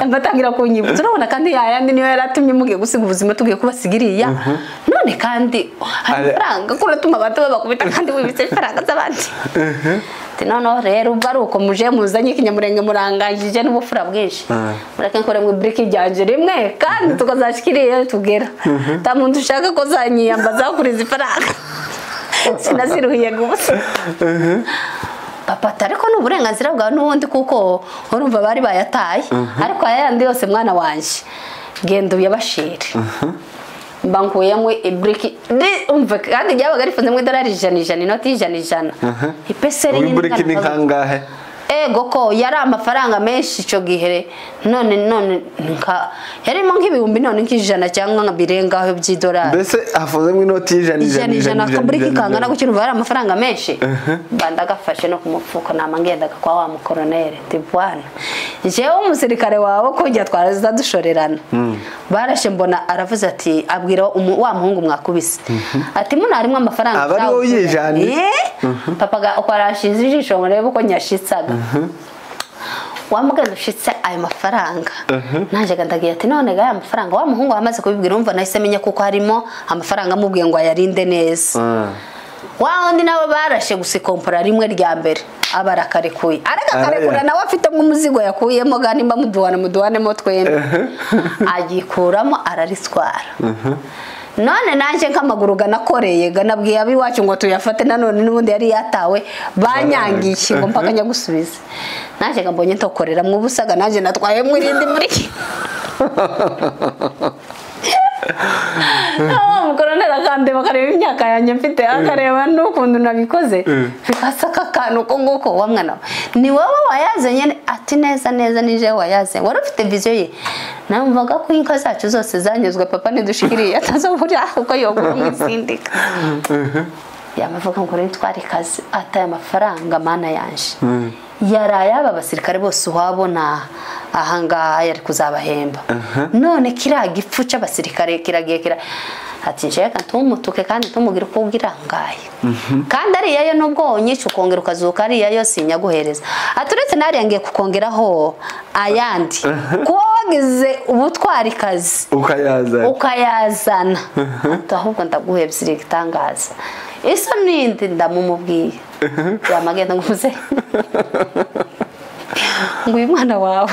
Mbatangira kunyibutsa urabona kandi yayandi niyo yaratumye mugiye gusiga ubuzima tugiye kubasigiriya none kandi amafaranga kuratuma abantu babakubita kandi wibitse ifaranga z'abandi. Ati noneho rero ubwo ari uko muje muzanye ikinyamurenge muranganjije n'ubufura bwinshi, mureke nkore mu iburiki ryanje rimwe kandi tukazashikiriye tugera. Nta muntu ushaka ko zanyiyambaza kuriza ifaranga. Sinaziruhiye gusa. Papa ati ariko ni uburenganzira bwawe n'ubundi kuko urumva bari bayataye, ariko aya yandi yose mwana wanje genda uyabashire. Mba nkuyemo iburiki umva kandi ryabaga rifunze mu idolari 100 100 inoti 100 100. Ipeseri nyine iburiki ni kangahe? Ego ko yari amafaranga menshi ico gihe, none nka yarimo nk'ibihumbi none nk'ijana cyangwa nka birengaho by'idolari. Mbese hafunzemo inoti y'ijana ijana ijana akaburiki kangana gutyo, urumva yari amafaranga menshi. Mba ndagafashe no kumufuko nama ngendaga kwa wa mukoronere nti bwana jewe umusirikare wawe ko njya twaraza dushorerana. Barashe mbona aravuze ati abwira wa muhungu mwakubise ati muno harimo amafaranga aba ari wowe yijana. Papa uko arashize ijisho ngo rebe uko nyashitsaga. Wamugenda ushitse ayo mafaranga. Naje ndagiye ati none ga aya mafaranga wa muhungu wamaze kubibwira umva nahise menya kuko harimo amafaranga amubwiye ngo ayarinde neza. Wa wundi nawe barashe gusikompora rimwe rya mbere abarakarekuye, ariko akarekura nawe afite nk'umuzigo yakuyemo ga nimba muduwana muduwanemo twembi, agikuramo araritwara. None nanje nk'amaguru ganakoreye ganabwiye abiwacu ngo tuyafate, nanone n'ubundi yari yatawe banyangiye ngo mpaka njya gusubiza. Naje ngambonye ntokorera mu busaga naje natwaye mu irindi muri. Mukoronera akandeba bakareba imyaka yanjye mfite, akareba n'ukuntu nabikoze bikasaka akantu ko nguko wa mwana ni wowe wayazanye. Ati neza neza nije wayazanye, wari ufite vision ye. Namvaga ko inka zacu zose zanyuzwe papa nidushikiriye atazobura uko yogura mu isindika. Yamavuga ngo ntwari kazi ataye amafaranga mana yanje. Yaraye aba basirikare bose uhabona ahangaha yari kuzabahemba. None kiriya gipfu c'abasirikare kiragiye kira ati nshaka ntumutuke kandi tumugire uko ugirangaye. Kandi ariya yo nubwo wonyica ukongera ukazuka ariya yo sinyaguhereza. Aturetse nariya ngiye kukongeraho ayandi. Kuba wagize ubutwari kazi ukayazana. Ahubwo ndaguhebye igitangaza. Iso nindi ndamumubwiye. Yamagenda nguze. Ngo uyu mwana wawe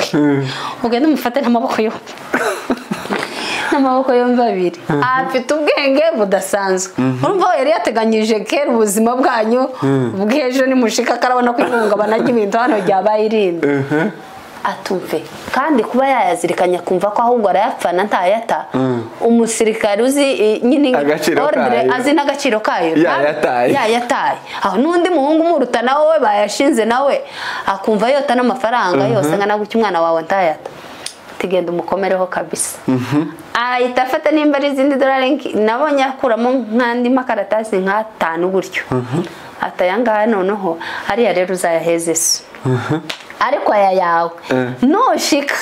ugende umufate n'amaboko yombi. N'amaboko yombi abiri. Afite ubwenge budasanzwe. Urumva yari yateganyije kera ubuzima bwanyu bw'ejo nimushika karabona ko ihungabana ry'ibintu hano ryabaye irindi. Atumve kandi kuba yayazirikanya kumva ko ahubwo arayapfana ntayata. Umusirikare uzi nyine ordre azi n'agaciro kayo yayataye. Aho n'undi muhungu umuruta nawe bayashinze nawe akumva yota n'amafaranga yose ngana gucya umwana wawe ntayata. Tigenda umukomereho kabisa. Ahita afata nimba ari izindi dolari nabonye akuramo nk'andi makaratasi nk'atanu gutyo. Atayanga noneho hariya rero uzayaheze so. Ariko aya yawe nushika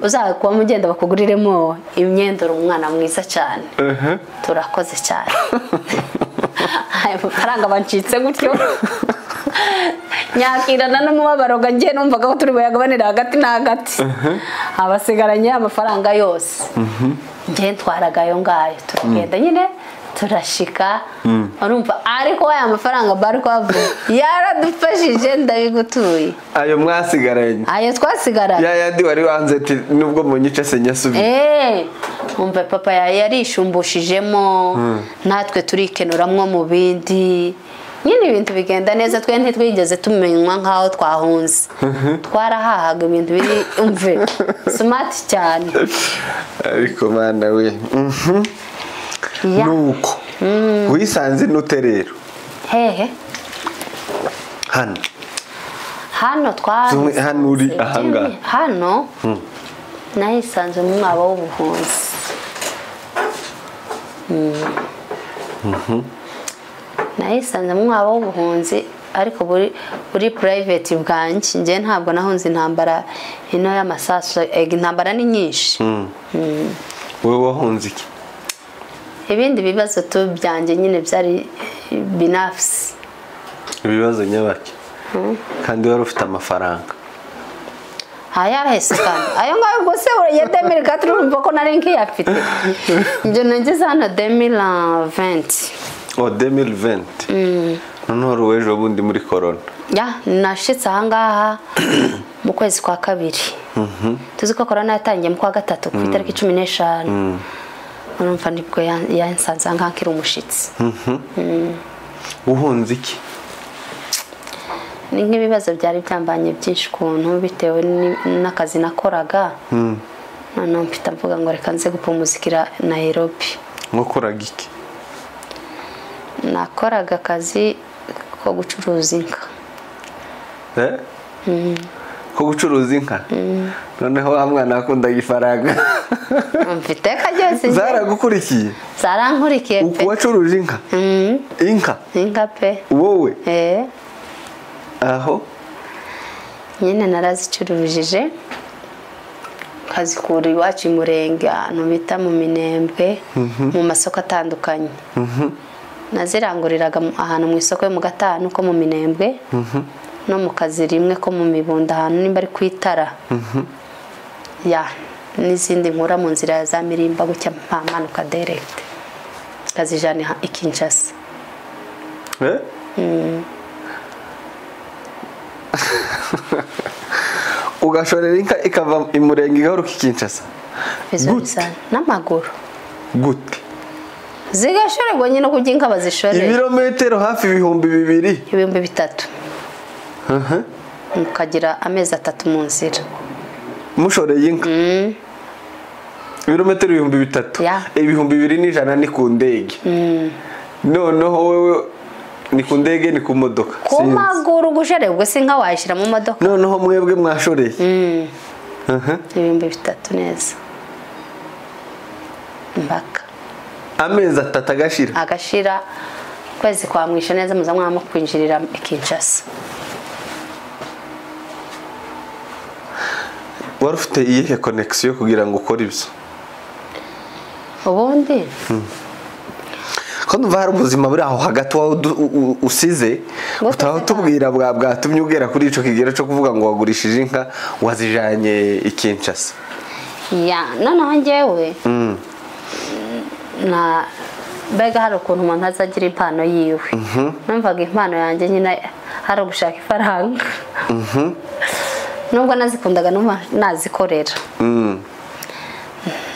uzakuba mugenda bakuguriremo imyenda umwana mwiza cyane. Turakoze cyane. Ayo mafaranga bancitse gutyo. Nyakirana n'umubabaro ngiye numvaga ko turi buyagabanira hagati na hagati. Abasigaranye amafaranga yose. Ngiye ntwaraga ayo ngayo turagenda nyine turashika. Urumva ariko aya mafaranga bari kwavuga yaradufashije ndabigutuye. Ayo mwasigaranye. Ayo twasigaranye. Ya yandi wari wanze ati nubwo munyice se nyasubiye. Umva papa yarishumbushijemo natwe turikenuramwo mu bindi. Nyine ibintu bigenda neza twe ntitwigeze tumenywa nkaho twahunze. Twarahahaga ibintu biri umve smart cyane. Ariko mana we. Nuko wisanze nute rero? Hehe hano hano twa hano uri ahanga hano nahisanze mu mwaba w'ubuhunzi. Nahisanze mu mwaba w'ubuhunzi ariko buri private bwanjye. Nje ntabwo nahunze intambara ino y'amasasu, intambara ni nyinshi. Wowe wahunze iki? Ibindi bibazo tu byanjye nyine byari binafsi. Ibibazo nyabaki. Kandi wari ufite amafaranga. Aya hese kandi ayo ngayo gusa ya 2004 urumva ko nari nkiyafite. Nje nageze hano 2020. Oh 2020. Noneho ruwejo bundi muri corona. Ya, nashitse ahangaha mu kwezi kwa kabiri. Tuzi ko corona yatangiye mu kwa gatatu ku itariki 15. Urumva nibwo yansanze ahangaha nkiri umushitsi. Uhunze iki? Ni nk'ibibazo byari byambanye byinshi kuntu bitewe n'akazi nakoraga. Noneho mpita mvuga ngo reka nze gupumuzikira Nairobi. Wakoraga iki? Nakoraga akazi ko gucuruza inka. Ko gucuruza inka? Noneho wa mwana akundaga ifaranga. Mfite kageze. Zaragukurikiye? Zarankurikiye pe. Wacuruje inka? Inka? Inka pe. Wowe? Aho? Nyine narazicurujije nkazikura iwacu i Murenge ahantu bita mu Minembwe mu masoko atandukanye. Naziranguriraga ahantu mu isoko yo mu Gatanu ko mu Minembwe no mu kazi rimwe ko mu Mibunda ahantu nimba ari kwitara. Ya, n'izindi nkura mu nzira ya za Mirimba gutya mpamanuka direct. Kazijana i Kinshasa. Ugashorera inka ikava i Murenge igaruka i Kinshasa. Gute? N'amaguru. Gute? Zigashorerwa nyine kujya inka bazishorera. Ibirometero hafi 2000. 3000. Mukagira amezi 3 mu nzira. Mushoreye inka? Ibirometero 3000. 2100 ni ku ndege. Noneho wewe ni ku ndege ni ku modoka. Ku maguru gushorerwa si nka wayishira mu modoka. Noneho mwebwe mwashoreye. 3000 neza. Mbaka. Amezi 3 agashira. Agashira kwezi kwa mwisho neza muza mwama kwinjirira Kinshasa. Wari ufite iyihe connection kugira ngo ukore ibyo? Ubundi ko ndumva hari ubuzima buri aho hagati wawe usize utubwira bwatumye ugera kuri ico kigero cyo kuvuga ngo wagurishije inka wazijanye i Kinshasa. Ya, noneho njyewe na mbega hari ukuntu umuntu azagira impano yiwe. Numvaga impano yanjye nyine hari ugushaka ifaranga. Nubwo nazikundaga numva nazikorera.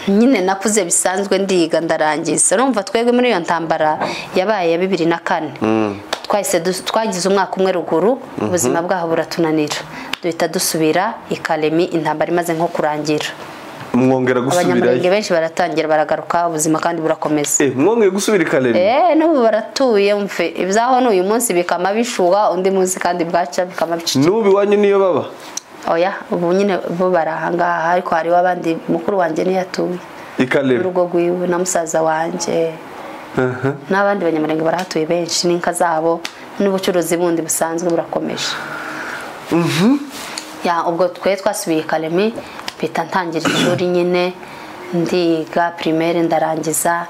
Nyine nakuze bisanzwe ndiga ndarangiza. Urumva twebwe muri iyo ntambara yabaye ya 2004. Twahise twagize umwaka umwe ruguru ubuzima bwaho buratunanira. Duhita dusubira i Kalemi intambara imaze nko kurangira. Mwongera gusubira. Abanyamurenge benshi baratangira baragaruka ubuzima kandi burakomeza. Mwongeye gusubira i Kalemi? N'ubu baratuye mfe. Ibyaho n'uyu munsi bikama bishuha undi munsi kandi bwaca bikama bicicika. N'ubu iwanyu niyo baba? Oya, ubu nyine bo barahangaha ariko hariho abandi mukuru wanjye niyo atuye. I Kalemi. Urugo rwiwe na musaza wanjye. N'abandi banyamurenge barahatuye benshi n'inka zabo n'ubucuruzi bundi busanzwe burakomeje. Ya, ubwo twe twasubiye i Kalemi mpita ntangira ishuri nyine ndiga primaire ndarangiza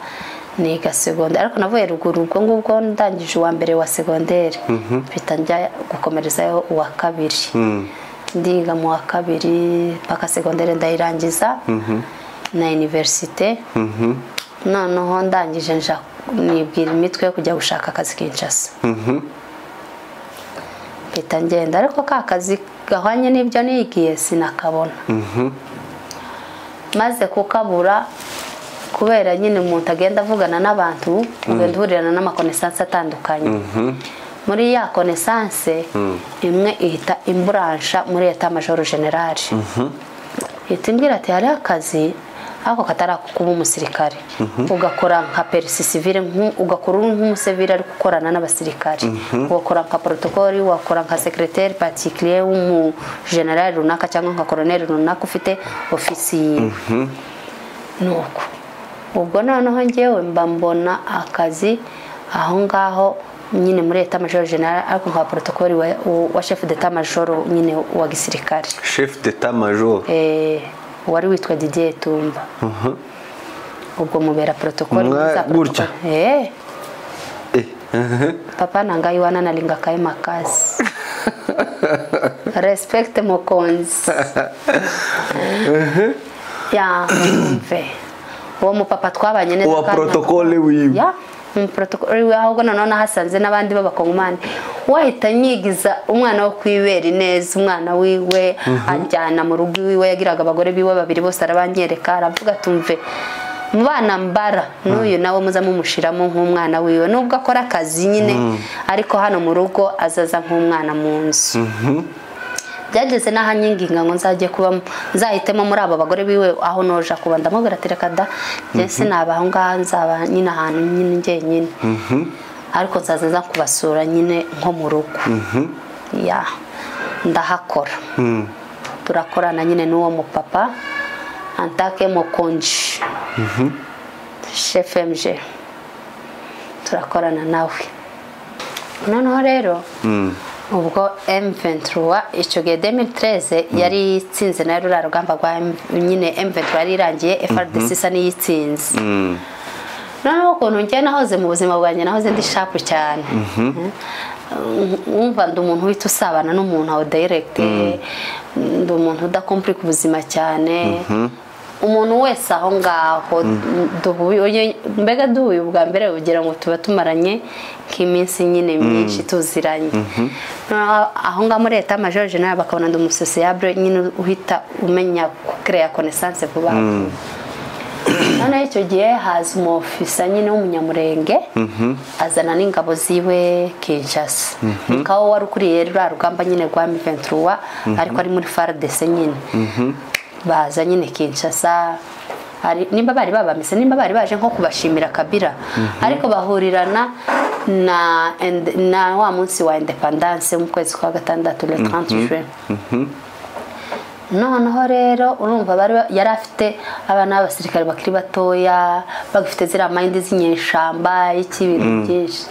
niga secondaire ariko navuye ruguru ubwo ngubwo ndangije uwa mbere wa secondaire mpita njya gukomerezayo uwa kabiri. Ndiga mu wa kabiri paka secondaire ndayirangiza na université. Noneho ndangije nja nibwira imitwe yo kujya gushaka akazi Kinshasa. Mpita ngenda ariko ka kazi gahwanye n'ibyo nigiye sinakabona. Maze kukabura kubera nyine umuntu agenda avugana n'abantu ugenda uhurirana n'amakonesanse atandukanye. Muri ya connaissance imwe ihita imburansha muri état major general. Ihita imbwira ati hari akazi ako katara kuba umusirikare ugakora nka perisi civile ugakora nk'umusivile ari gukorana n'abasirikare ugakora nka protocole ugakora nka secrétaire particulier w'umu general runaka cyangwa nka colonel runaka ufite ofisi yiwe. Nuko ubwo noneho njyewe mba mbona akazi aho ngaho nyine muri état major general ariko nka protocole wa chef d'état major nyine wa gisirikare. Chef d'état major wari witwa Didier Tumba. Ubwo mubera protocole za protocole. Papa nangai wana nalinga kai makasi. Respect mokonzi. Ya mve. Uwo mu papa twabanye neza wa protocole wiwe. Ya. Mu protocol ahubwo noneho nahasanze n'abandi b'abakongomani wahita nyigiza umwana wo kwibera neza umwana wiwe anjyana mu rugo iwiwe yagiraga abagore biwe babiri bose arabanyereka aravuga tumve mu bana mbara n'uyu nawe muza mumushiramo nk'umwana wiwe nubwo akora akazi nyine ariko hano mu rugo azaza nk'umwana mu nzu. Byageze n'ahanyinginga ngo nzajye kuba nzahitemo muri abo bagore biwe aho noja kuba ndamubwira ati reka da njye sinaba aho ngaho nzaba nyine ahantu nyine njyenyine ariko nzaza nza kubasura nyine nko mu rugo. Ya ndahakora turakorana nyine n'uwo mupapa antake mokonji chef MG turakorana nawe. Noneho rero ubwo M23 icyo gihe 2013 yari itsinze nayo rura rugamba rwa nyine M23 yari irangiye FARDC isa n'iyitsinze. Noneho ukuntu njye nahoze mu buzima bwanjye nahoze ndi sharp cyane. Umva ndi umuntu uhita usabana n'umuntu aho direct ndi umuntu udakomplika ubuzima cyane. Umuntu wese aho ngaho duhuye mbega duhuye ubwa mbere ugira ngo tuba tumaranye nk'iminsi nyine myinshi tuziranye. Aho ngaho muri Etat Major General bakabona ndi umusociable nyine uhita umenya kucrea connaissance vuba. Noneho icyo gihe haza umufisa nyine w'umunyamurenge azana n'ingabo ziwe Kinshasa. Nikawo wari ukuriye rura rugamba nyine rwa M23 ariko ari muri FARDC nyine. Baza nyine Kinshasa ari nimba bari babamise nimba bari baje nko kubashimira Kabila ariko bahurirana na wa munsi wa independence mu kwezi kwa gatandatu le 30 juin. Noneho rero urumva bari yari afite abana b'abasirikare bakiri batoya bagifite zira mind z'inyeshamba iki bintu byinshi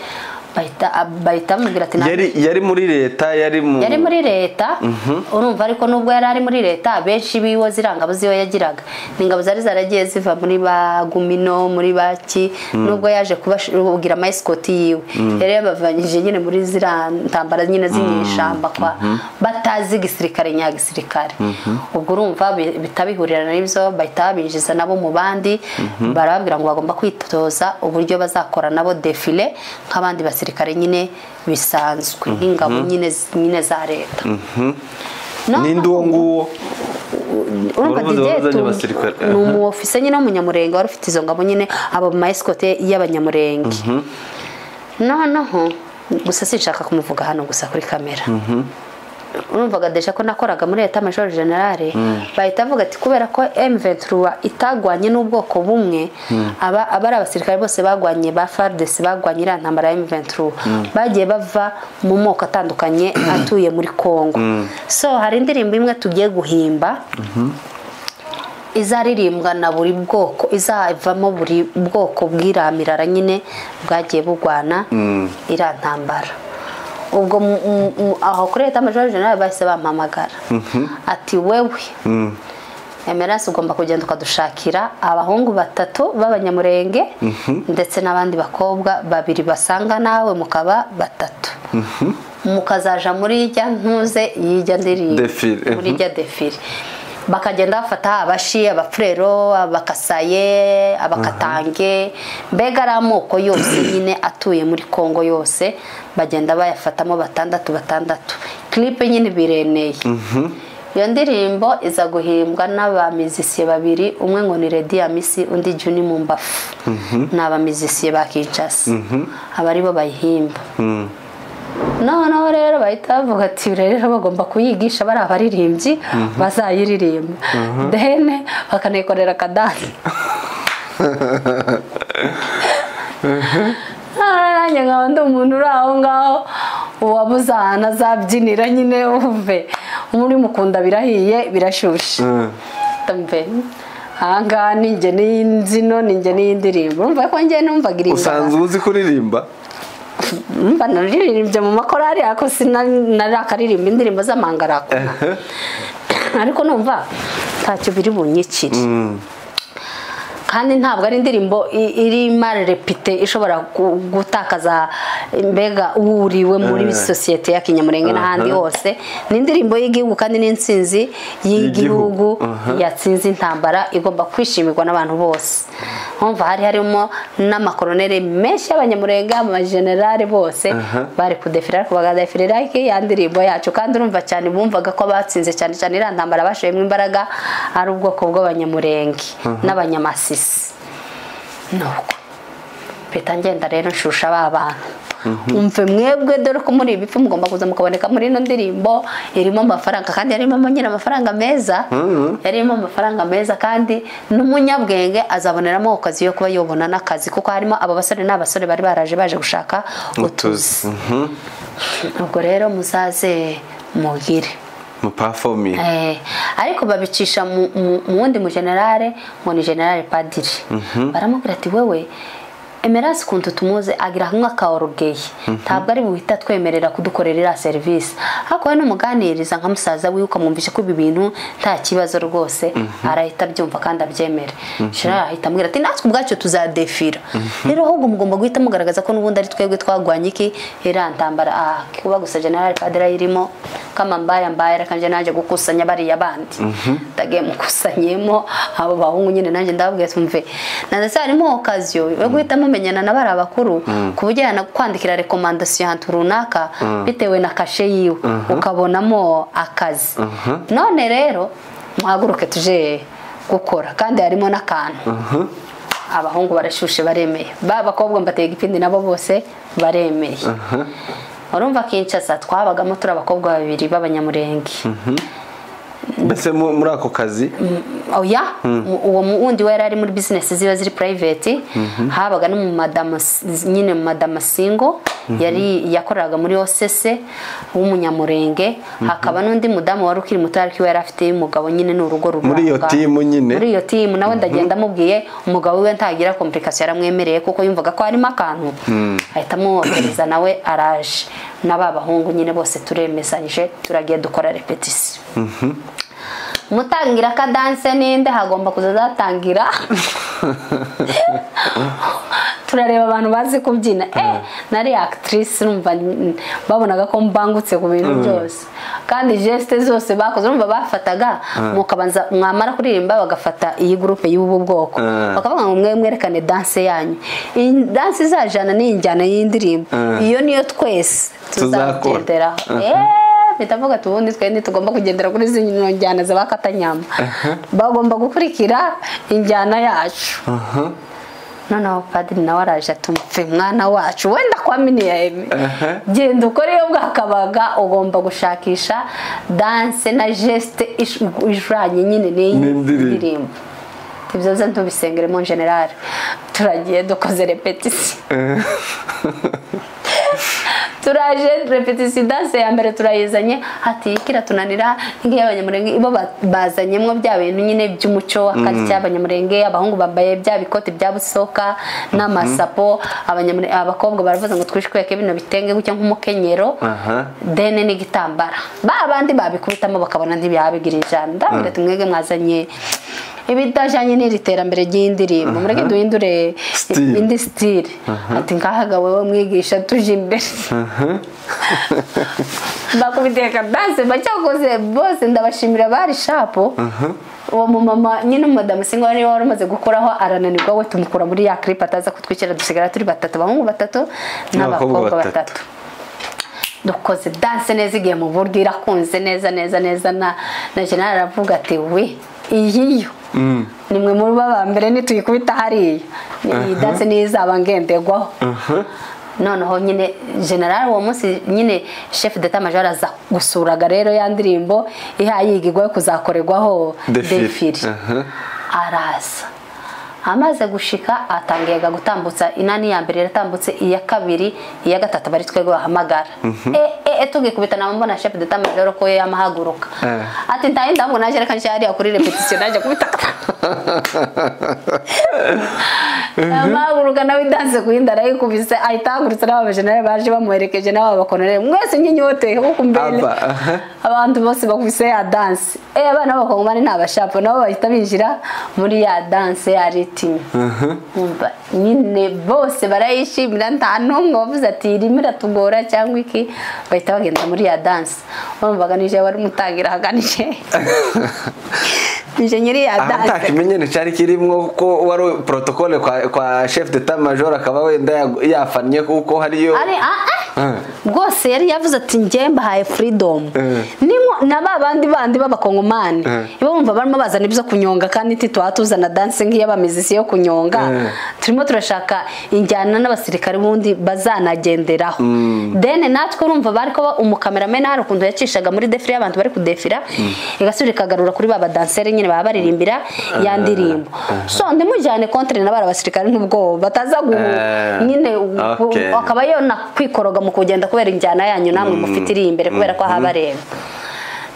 bahita bamubwira ati yari muri leta yari muri leta. Urumva ariko nubwo yari ari muri leta benshi biwo zirangabo ziwe yagiraga n'ingabo zari zaragiye ziva muri ba Gumino muri baki nubwo yaje kubabwira ama escort yiwe yari yabavanyije nyine muri zira ntambara nyine z'inyeshamba kwa batazi gisirikare nyagisirikare. Ubwo urumva bitabihurirana n'ibyo bahita babinjiza nabo mu bandi barababwira ngo bagomba kwitoza uburyo bazakora nabo defile nk'abandi basirikare nyine bisanzwe nk'ingabo nyine za leta. Ninde uwo nguwo urumva Didier ni umu officer nyine w'umunyamurenge wari ufite izo ngabo nyine abo ma escort y'abanyamurenge. Noneho gusa sinshaka kumuvuga hano gusa kuri kamera. Urumvaga deja ko nakoraga muri Etat Major General bahita bavuga ati kubera ko M23 itagwanye n'ubwoko bumwe aba ari abasirikare bose bagwanye ba FARDC bagwanye ira ntambara ya M23 bagiye bava mu moko atandukanye atuye muri Kongo. So hari indirimbo imwe tugiye guhimba izaririmbwa na buri bwoko izavamo buri bwoko bw'iramirara nyine bwagiye bugwana ira ntambara. Ubwo aho kuri Etat Major General bahise bampamagara ati wewe Emerance ugomba kugenda ukadushakira abahungu batatu b'abanyamurenge ndetse n'abandi bakobwa babiri basanga nawe mukaba batatu mukazaja muri ijya ntuze yijya ndirimbo muri ijya defile. Bakagenda bafata abashi abafurero abakasaye abakatange mbega ari amoko yose nyine atuye muri Kongo yose bagenda bayafatamo batandatu batandatu clip nyine bireneye. Iyo ndirimbo iza guhimbwa n'abamizisiye babiri umwe ngo ni Redi Amisi undi Juni Mumbafu n'abamizisiye ba Kinshasa abari bo bayihimba. Noneho rero bahita bavuga ati rero bagomba kuyigisha bari abaririmbyi bazayiririmba then bakanayikorera kadansi. Nanjye nkaba ndi umuntu uri aho ngaho uwabuze ahantu azabyinira nyine uve muri mukunda birahiye birashushe mve aha ngaha ninjye n'iy'imbyino ninjye n'iy'indirimbo urumva ko njye numvaga irimba. Usanzwe uzi kuririmba? Mba naririmbye mu makorari ariko sinari akaririmba indirimbo z'amangarako ariko numva ntacyo biri bunyikire. Kandi ntabwo ari indirimbo iri mal répétée ishobora gutakaza mbega uwuriwe muri sosiyete ya Kinyamurenge n'ahandi hose. Ni indirimbo y'igihugu kandi n'intsinzi y'igihugu yatsinze intambara igomba kwishimirwa n'abantu bose. Umva hari harimo n'amakoronere menshi y'abanyamurenge, amagenerale bose bari kudefira, ariko bagadefirira iki ya ndirimbo yacu. Kandi urumva cyane bumvaga ko batsinze cyane cyane iriya ntambara bashoyemo imbaraga ari ubwoko bw'abanyamurenge n'abanyamasisi. Nuko mpita ngenda rero nshusha ba bantu, umve mwebwe dore ko muri ibipfu mugomba kuza mukaboneka muri ino ndirimbo irimo amafaranga, kandi yarimo nyine amafaranga meza, yarimo amafaranga meza, kandi n'umunyabwenge azaboneramo akazi yo kuba yobona n'akazi, kuko harimo aba basore n'abasore bari baraje baje gushaka utuzi. Ubwo rero muzaze mugire muperforming. Ariko babicisha mu wundi mu generale, ngo ni generale padiri. Baramubwira ati wewe Emerance kuntu tumuze agira nk'aka orgueil, ntabwo ari buhita twemerera kudukorera iriya service, ariko we numuganiriza nka musaza wiwe ukamwumvisha ko ibi bintu nta kibazo rwose, arahita abyumva kandi abyemere. General ahita amubwira ati natwe ubwacu tuzadefira, rero ahubwo mugomba guhita mugaragaza ko n'ubundi ari twebwe twagwanye iki iriya ntambara. Kuba gusa general padiri ayirimo kama mbaya mbaya, reka nje naje gukusanya bariya bandi, ndagiye mukusanyemo abo bahungu nyine, nanjye ndababwiye tumve na ndetse harimo occasion yo guhita mumenyana na bari abakuru, ku buryo yanakwandikira recommandation ahantu runaka bitewe na kashe yiwe ukabonamo akazi. None rero muhaguruke tuje gukora, kandi harimo n'akantu. Abahungu barashushe baremeye, ba bakobwa mbatega ipindi nabo bose baremeye. Urumva Kinshasa twabagamo turi abakobwa babiri b'abanyamurenge. Mbese muri ako kazi? Oya, uwo wundi we yari ari muri business ziba ziri private, habaga no mu madama nyine, madama singo yari yakoraga muri OCC w'umunyamurenge, hakaba n'undi mudamu wari ukiri muto ariko yari afite umugabo nyine n'urugo ruranga. Muri iyo team nyine? Muri iyo team nawe ndagenda mubwiye, umugabo we ntagira complication yaramwemereye kuko yumvaga ko harimo akantu, ahita amwohereza nawe araje, n'aba bahungu nyine bose turemezanyije turagiye dukora repetition. Mutangira ka dance ninde hagomba kuzatangira turareba abantu bazi kubyina. Nari actrice, urumva babonaga ko mbangutse ku bintu byose, kandi geste zose bakoze urumva bafataga mukabanza mwamara kuririmba bagafata iyi groupe y'ubu bwoko, bakavuga ngo mwe mwerekane dance yanyu, iyi dance izajana n'injyana y'indirimbo, iyo niyo twese tuzagenderaho. Bitavuga tubundi twe ntitugomba kugendera kuri zino njyana z'abakatanyama, bagomba gukurikira injyana yacu. Noneho padiri nawe araje atumve mwana wacu wenda kwa mini ya Emi, genda ukore iyo bwakabaga, ugomba gushakisha dance na geste ijanye nyine n'indirimbo. Ibyo byo ntubisengere mu general. Turagiye dukoze repetition. Turaje repetition dance ya mbere turayizanye, ati kira tunanira ngiye abanyamurenge ibo bazanyemwo bya bintu nyine by'umuco wa culture y'abanyamurenge, abahungu bambaye bya bikoti bya busoka n'amasapo, abanyamurenge abakobwa baravuze ngo twishweke bino bitenge gutya nk'umukenyero dene n'igitambara, ba bandi babikubitamo bakabona ntibyabigira ijana. Ndabwira tumwege mwazanye ibidajanye n'iri terambere ry'indirimbo, mureke duhindure indi style. Ati nkahaga wewe mwigisha tuje imbere. Bakubiteka dance bacyakoze bose, ndabashimira bari sharp. Uwo mumama nyine madame singo wari umaze gukoraho arananirwa, we tumukura muri ya clip ataza kutwikira, dusigara turi batatu, abahungu batatu n'abakobwa batatu. Dukoze dance neza igiye mu buryo irakunze neza neza neza, na general aravuga ati we iyiyo nimwe muri baba mbere nituyikubita hariya iyi dance nizaba ngendegwaho. Noneho nyine general uwo munsi nyine chef d'état major aza gusuraga rero ya ndirimbo ihayigirwa kuzakorerwaho défilé. Araza amaze gushika atangiye gutambutsa inani ya mbere iratambutse, iya kabiri, iya gatatu bari twego bahamagara. Tugikubita na mbona chef d'état major ko yamahaguruka ati ntaye ndabona naje reka nshari kuri repetition naje kubita. Amaguruka nawe danse kuhinda arayikubise ahita ahagurutse n'abajenerali baje bamuherekeje n'ababakonere mwese nyinyote huku mbele abantu bose bakubise ya danse abana b'abakongomani ni abashapo nabo bahita binjira muri ya danse ya ritime nyine bose barayishimira nta n'umwe wavuze ati irimo iratugora cyangwa iki bahita bagenda muri ya danse urumvaga nije wari umutangira ahaganije nije nyiri ya danse nta kimenyane cyari kirimo ko wari protocole kwa chef d'état major akaba wenda yafannye kuko hariyo ari rwose yari yavuze ati njye mbahaye freedom nimo na babandi bandi b'abakongomani ibo bumva barimo bazana ibyo kunyonga kandi titwatuzana dance nk'iy'abamizisi yo kunyonga turimo turashaka injyana n'abasirikare bundi bazanagenderaho then natwe urumva bari ko umukameramena hari ukuntu yacishaga muri defile y'abantu bari kudefira igasubira ikagarura kuri baba danseri nyine baba baririmbira ya ndirimbo so ndimujyane contre na barabasirikare n'ubwo bataza nyine akaba yona kwikoroga mu kugenda kubera injyana yanyu namwe mufite iri imbere kubera ko ahabareba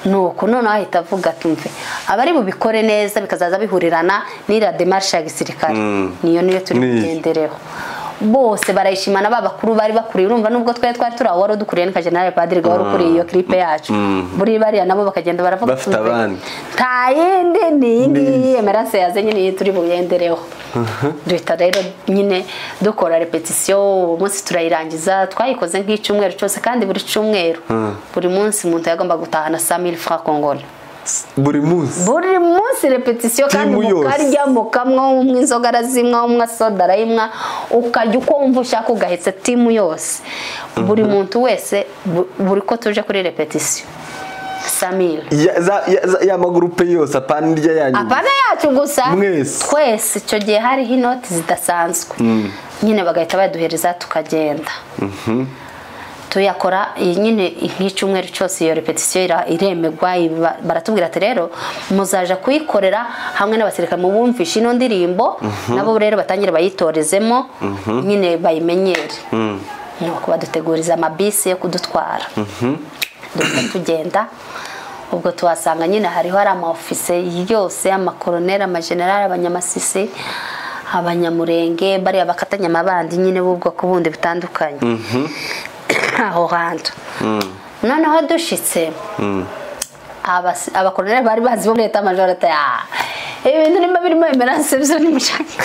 nuko none ahita avuga tumve abari bubikore neza bikazaza bihurirana n'ira démarche ya gisirikare niyo niyo turi kugendereho bose barayishimana babakuru bari bakuriye urumva nubwo twe twari turi aho wari udukuriye ni General Padiri wari ukuriye iyo clip yacu buri bariya nabo bakagenda baravuga nta yindi ni iyi Emerance yazanye niyi turi buyendereho duhita rero nyine dukora repetition uwo munsi turayirangiza twayikoze nk'icyumweru cyose kandi buri cyumweru buri munsi umuntu yagomba gutahana 100000 francs congolais buri munsi buri munsi repetition kandi mukarya mukamwa umwe inzoga arazimwa umwe soda arayimwa ukajya uko wumva ushaka ugahetse timu yose buri muntu wese buri ko tuje kuri repetition 100000 ya magroupe yose apana irya yanyu apana yacu gusa twese icyo gihe hariho inoti zidasanzwe nyine bagahita baduhereza tukagenda tuyakora nyine nk'icyumweru cyose iyo repetition iremegwa baratubwira ati rero muzaja kuyikorera hamwe n'abasirikare mu bumvisha ino ndirimbo nabo rero batangire bayitorezemo nyine bayimenyere nuko baduteguriza amabisi yo kudutwara tugenda ubwo tuhasanga nyine hariho ari ama office yose amakoroneri amagenerali abanyamasisi abanyamurenge bariya bakatanya amabandi nyine b'ubwoko bundi butandukanye aho hantu noneho dushitse abakoroneri bari bazi bo muri leta major ati ibintu nimba birimo Emerance byo ni mushaka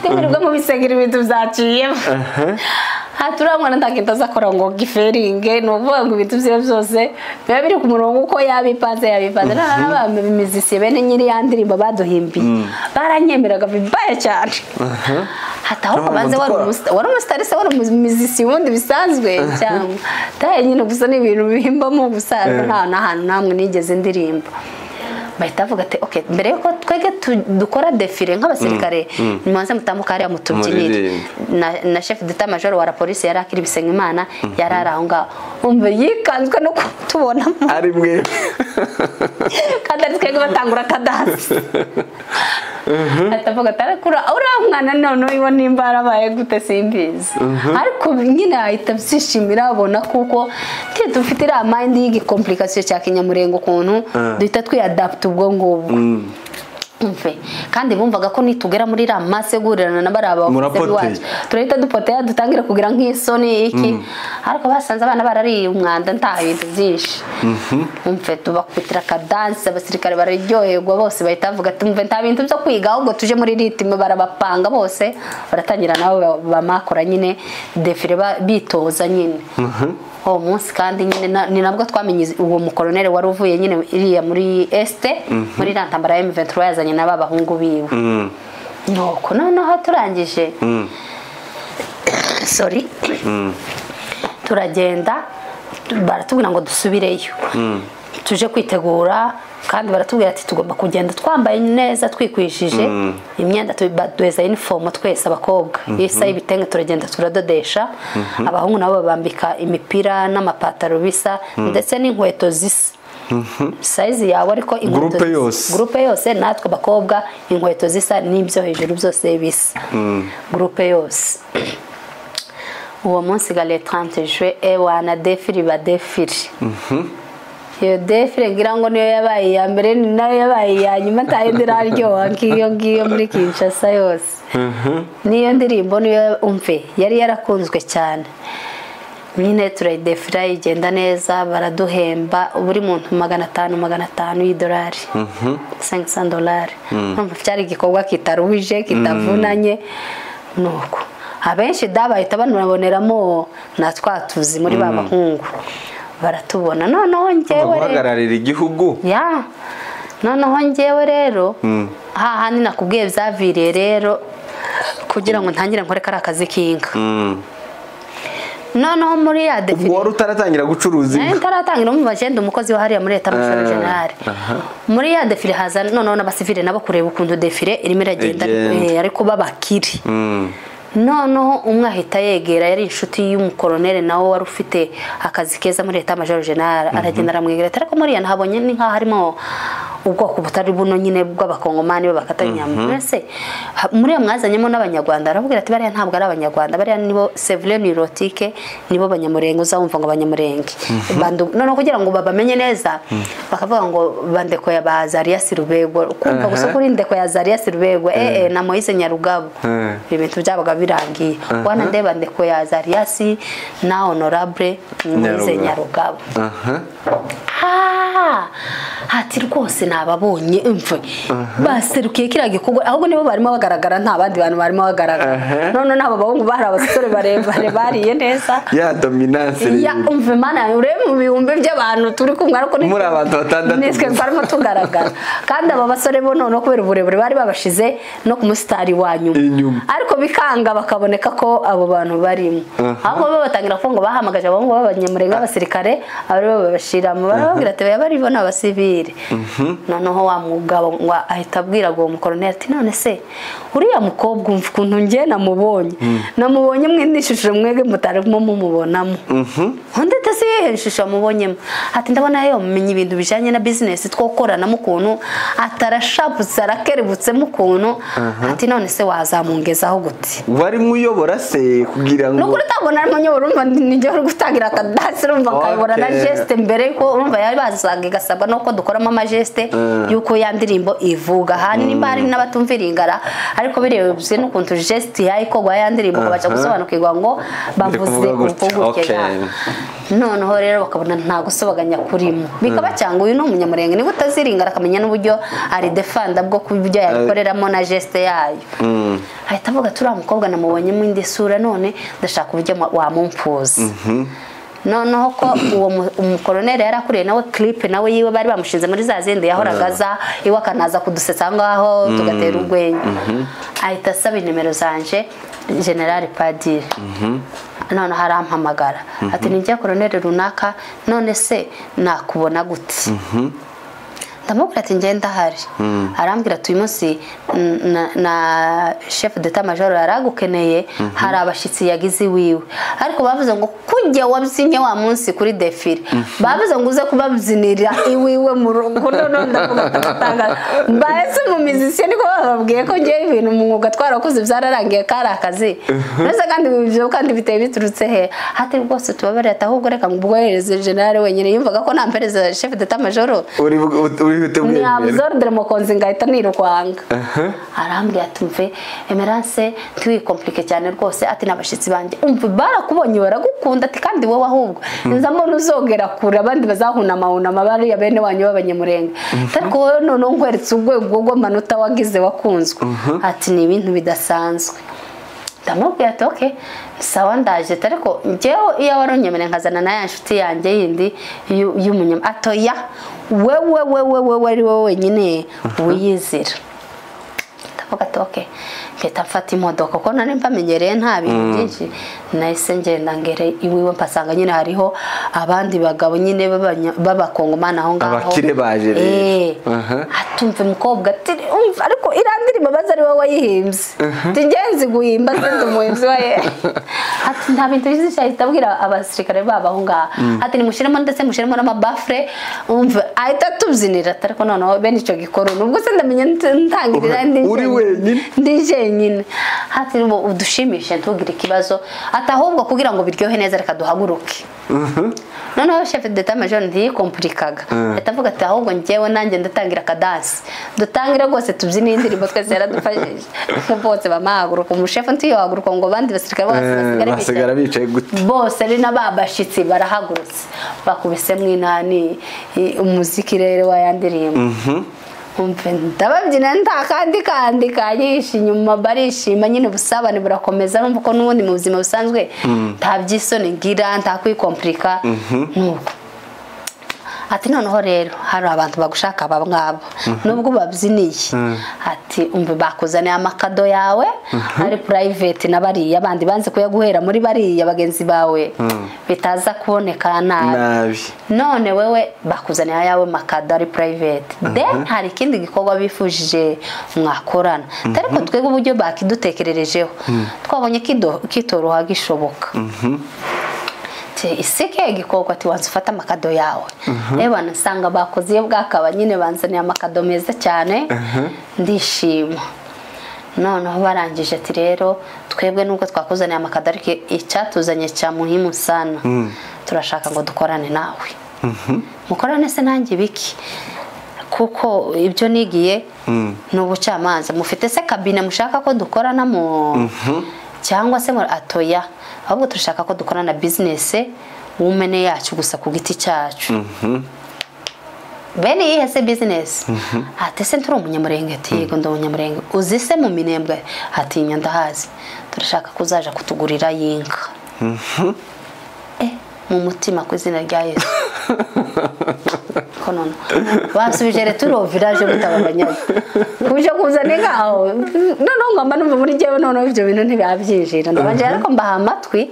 timurirwa mu bisengera ibintu byaciyemo haturamwana ntakintu azakora ngo giferinge ni ukuvuga ngo ibintu byiwe byose biba biri ku murongo uko yabipanze n'abamizisiye bene nyiri ya ndirimbo baduhimbiye baranyemeraga bibaye cyane hataho kubanze wari umusitari se wari umuzisi wundi bisanzwe cyangwa taye nyine gusa ni ibintu bihimbamo gusa nta n'ahantu namwe nigeze ndirimba bahita bavuga ati okay mbere yuko twege dukora defile nk'abasirikare nimubanze mutambuka hariya mutubyinire na chef d'état major wa la police yari akiri Bisengimana yari ari aho ngaho umva yikanzwe no kutubona ari mwe kandi ari twege batangura kadansi atavuga ati ariko uriya mwana none iwe nimba yarabaye gute simbizi ariko nyine ahita abyishimira abona kuko dufite iriya mind y'igikomplication cya kinyamurengo ukuntu duhita twiyadapta ubwo ngubwo umve kandi bumvaga ko nitugera muri iriya masse guhurirana na bariya bacu turahita dupoteya dutangira kugira nk'isoni iki ariko basanze abana barariye umwanda nta bintu byinshi umve tubakubitira akadanse abasirikare bararyoherwa bose bahita bavuga ati umve nta bintu byo kwiga ahubwo tuje muri ritime barabapanga bose baratangira nabo bamakora nyine defile bitoza nyine uwo munsi kandi nyine ni nabwo twamenye uwo mukoroneri wari uvuye nyine iriya muri este muri iriya ntambara ya M23 yazanye n'aba bahungu biwe nuko noneho turangije sorry turagenda baratubwira ngo dusubireyo tuje kwitegura kandi baratubwira ati tugomba kugenda twambaye neza twikwishije imyenda tubaduheza uniform twese abakobwa isa y'ibitenge turagenda turadodesha abahungu nabo babambika imipira n'amapataro bisa ndetse n'inkweto zisa size yawe ariko groupe yose groupe yose natwe abakobwa inkweto zisa n'ibyo hejuru byose bisa groupe yose uwo munsi gale 30 juin ewana defili ba defili Iyo défilé ngira ngo niyo yabaye iya mbere, ni nayo yabaye iya nyuma, ntayindi iraryoha nk'iyo ngiyo muri Kinshasa yose. Niyo ndirimbo niyo umve yari yarakunzwe cyane nyine. Turayidefira, igenda neza, baraduhemba buri muntu 500 500 y'idolari, $500. Urumva byari igikorwa kitaruhije, kitavunanye. Nuko abenshi da bahita banaboneramo na twa tuzi muri ba bahungu, baratubona. Noneho njyewe rero Guhagararira igihugu. Ya, noneho njyewe rero hahandi nakubwiye byaviriye rero kugira ngo ntangire nkore kariya kazi k'inka. Noneho muri ya Ubwo défilé wari utaratangira gucuruza Nari inka? ntaratangira. Umva, genda umukozi wa hariya muri état-major général. Muri ya défilé haza noneho n'abasivile nabo kureba ukuntu défilé irimo iragenda. Igenda. Ariko b'abakire. Noneho umwe ahita yegera, yari inshuti y'umukoroneri nawe wari ufite akazi keza muri état-major général. Aragenda aramwegera ati: "Ariko muriya nahabonye ni nk'aho harimo ubwoko butari buno nyine bw'abakongomani b'abakatanyama. Mbese muriya mwazanyemo n'abanyarwanda?" Arababwira ati: "Bariya ntabwo ari abanyarwanda, bariya nibo c'est vrai nilotique, nibo banyamurenge. Uzawumva ngo abanyamurenge." Noneho kugira ngo babamenye neza bakavuga ngo bandeko ya ba Azarias Rubego, kumva gusa kuri ndeko ya Azarias Rubego na Moise Nyarugabo. Ibintu byabaga birangiye, wana ndeba ndeko ya Azarias na honorable Moise Nyarugabo. Nyarugabo. Ah, ati rwose nababonye, imve baserukiye kiriya gikorwa, ahubwo nibo barimo bagaragara, nta bandi bantu barimo bagaragara. None n'abo bahungu bari abasore barebare bariye neza. Ya dominance Ya, rero. Umva Mana, urebe mu bihumbi by'abantu turi kumwe, ariko Muri abantu batandatu nitwe gusa. twarimo tugaragara. Kandi aba basore bo noneho kubera uburebure bari babashize no ku musitari wa nyuma. Inyuma. Ariko bikanga bakaboneka ko abo bantu barimo. Ahubwo bo batangira kuvuga ngo bahamagaje abahungu b'abanyamurenge b'abasirikare, ari bo babashiramo. Barababwira ati: "Oya, bari bo ni abasivile." Noneho wa mugabo ngo ahita abwira uwo mukoroneri ati: "None se uriya mukobwa, umva ukuntu njye namubonye mwindi shusho mwebwe mutarimo mumubonamo." Undi ati: "Se iyihe shusho wamubonyemo?" Ati: "Ndabona yamenye ibintu bijyanye na business twokoranamo, ukuntu atarashaputse, arakerebutsemo ukuntu." Ati: "None se wazamungezaho gute?" Wari muyobora se kugira ngo Nukuri utabona arimo nyobora. Urumva nijya uri gutangira akadasi, urumva akayobora na geste mbere yuko urumva yari bazaga igasabwa nuko dukoramo amageste yuko ya ndirimbo ivuga. Hari nimba hari n'abatumvira ingara, ariko birebye n'ukuntu geste yayikorwa ya ndirimbo, ukabaca gusobanukirwa ngo bavuze kuvuga gutya. uku gutya. Ya. Noneho rero bakabona nta gusobaganya kurimo, bikaba cyangwa uyu ni umunyamurenge, niba utaziringara akamenya n'uburyo ari defanda bwo kubyo yayikoreramo na geste yayo. Ahita avuga ati: "Uriya mukobwa namubonyemo indi sura, none ndashaka uburyo wamumpuza." Noneho ko uwo umukoroneri yari akuriye nawe clip, nawe yiwe bari bamushinze muri za zindi yahoraga aza iwe, akanaza kudusetsa aho ngaho tugatera urwenya, ahita asaba inimero zanje general padiri. Noneho arampamagara ati: "Ni njye koroneri runaka, none se nakubona gute?" Ndamubwira ati: "Ngenda ahari." Arambwira ati: "Uyu munsi na chef d'état major yaragukeneye, hari abashyitsi yagize iwiwe, ariko bavuze ngo kujya wabyinnye wa munsi kuri défilé, bavuze ngo uze kubabyinira iwiwe mu rugo." None ndavuga ati: "Mbaye se mu musicien?" Niko bababwiye ko ngewe ibintu mu mwuga twarakoze byararangiye, kari akazi. Mbese kandi ibyo kandi biteye biturutse he? Hati rwose tubabarire, ati ahubwo reka ngubwohereze general wenyine. Yumvaga ko nampereza chef d'état major Uri urihute ni bwemera. Absordre mukonzi, ngahita nirukwanga. Arambwira ati: "Mve Emerance, ntiwikomplike cyane rwose," ati "n'abashyitsi banjye umva barakubonye, baragukunda," ati "kandi wowe ahubwo nza mbona uzongera kure, abandi bazahunamahunama bariya bene wanyu b'abanyamurenge, ariko wowe noneho nkweretse urwego rw'amanota wagize, wakunzwe," ati "ni ibintu bidasanzwe." Ndamubwira ati: "Okay, sawa, ndaje." Ariko njyewe iyo wari unyemereye nkazana na ya nshuti yanjye yindi y'umunyama. Atoya, wewe wewe wewe ari wowe wenyine wiyizira. Ndavuga ati: "Okay." Mpita mfata imodoka kuko nari mbamenyereye, nta bintu byinshi. Nahise ngenda ngere iwiwe, mpasanga nyine hariho abandi bagabo nyine b'abakongomani aho ngaho. Abakire baje rero. Atumva umukobwa ati: "Umva, ariko iriya ndirimbo baza ari wowe wayihimbye?" Ati: "Ngenzi guhimba sinzi umuhimbyi waye." Ati: "Nta bintu byinshi." Ahita abwira abasirikare babo aho ngaho ati: "Nimushyiremo ndetse mushyiremo n'amabafure." Umva ahita atubyinira ati: "Ariko noneho bene icyo gikorwa nubwo se ndamenya ntangirira ndi Uri jyenyine." wenyine? Ndi jyenyine. Ati: "Ngo udushimishe, ntugire ikibazo." Ati: "Ahubwo kugira ngo biryohe neza, reka duhaguruke." Noneho chef d'état major ntiyikomplikaga, ahita avuga ati ahubwo njyewe nanjye ndatangira akadansi, dutangire rwose tubyine indirimbo twese yaradufashije. Bose bamahaguruka, umushefu ntiyohaguruka ngo abandi basirikare bose basigara bicaye gute, bose ari n'ababashitsi barahagurutse bakubisemo inani umuziki rero wa ya ndirimbo. Umve ndababyina nta kandi kandi kanyisha inyuma, barishima nyine, ubusabane burakomeza. Urumva ko n'ubundi mu buzima busanzwe nta byisoni ngira, nta kwikomplika. Nuko ati noneho rero hari abantu bagushaka aba ngaba nubwo babyiniye, ati umve bakuzaniye amakado yawe ari private na bariya bandi banze kuyaguhera muri bariya bagenzi bawe bitaza kuboneka nabi, none wewe bakuzaniye ayawe makado ari private. Then hari ikindi gikorwa bifujije mwakorana, ariko twebwe uburyo bakidutekererejeho twabonye kitoroha gishoboka. Isike igikorwa ati wanze ufata amakado yawe, reba nsanga bakoze iyo bwakaba nyine banzaniye amakado meza cyane, ndishima. Noneho barangije ati rero twebwe nubwo twakuzaniye amakado ariko icyatuzanye cya muhimu sana, turashaka ngo dukorane nawe. Mukorane se nanjye biki? Kuko ibyo nigiye ni ubucamanza. Mufite se kabine mushaka ko dukorana mu cyangwa se atoya, ahubwo turashaka ko dukorana business wumene yacu gusa ku giti cyacu. Bene yihe se business? Ati se nturi umunyamurenge? Ati yego ndi umunyamurenge. Uzi se mu Minembwe? Ati ndahazi. Turashaka kuzaja kutugurira yinka. Mu mutima ku izina rya Yesu. Konono basubije returo village mutababanyaye kuje kuzana inka aho, noneho ngamba numva muri jewe noneho ibyo bintu ntibabyinjira, ndabanje ariko mbaha amatwi.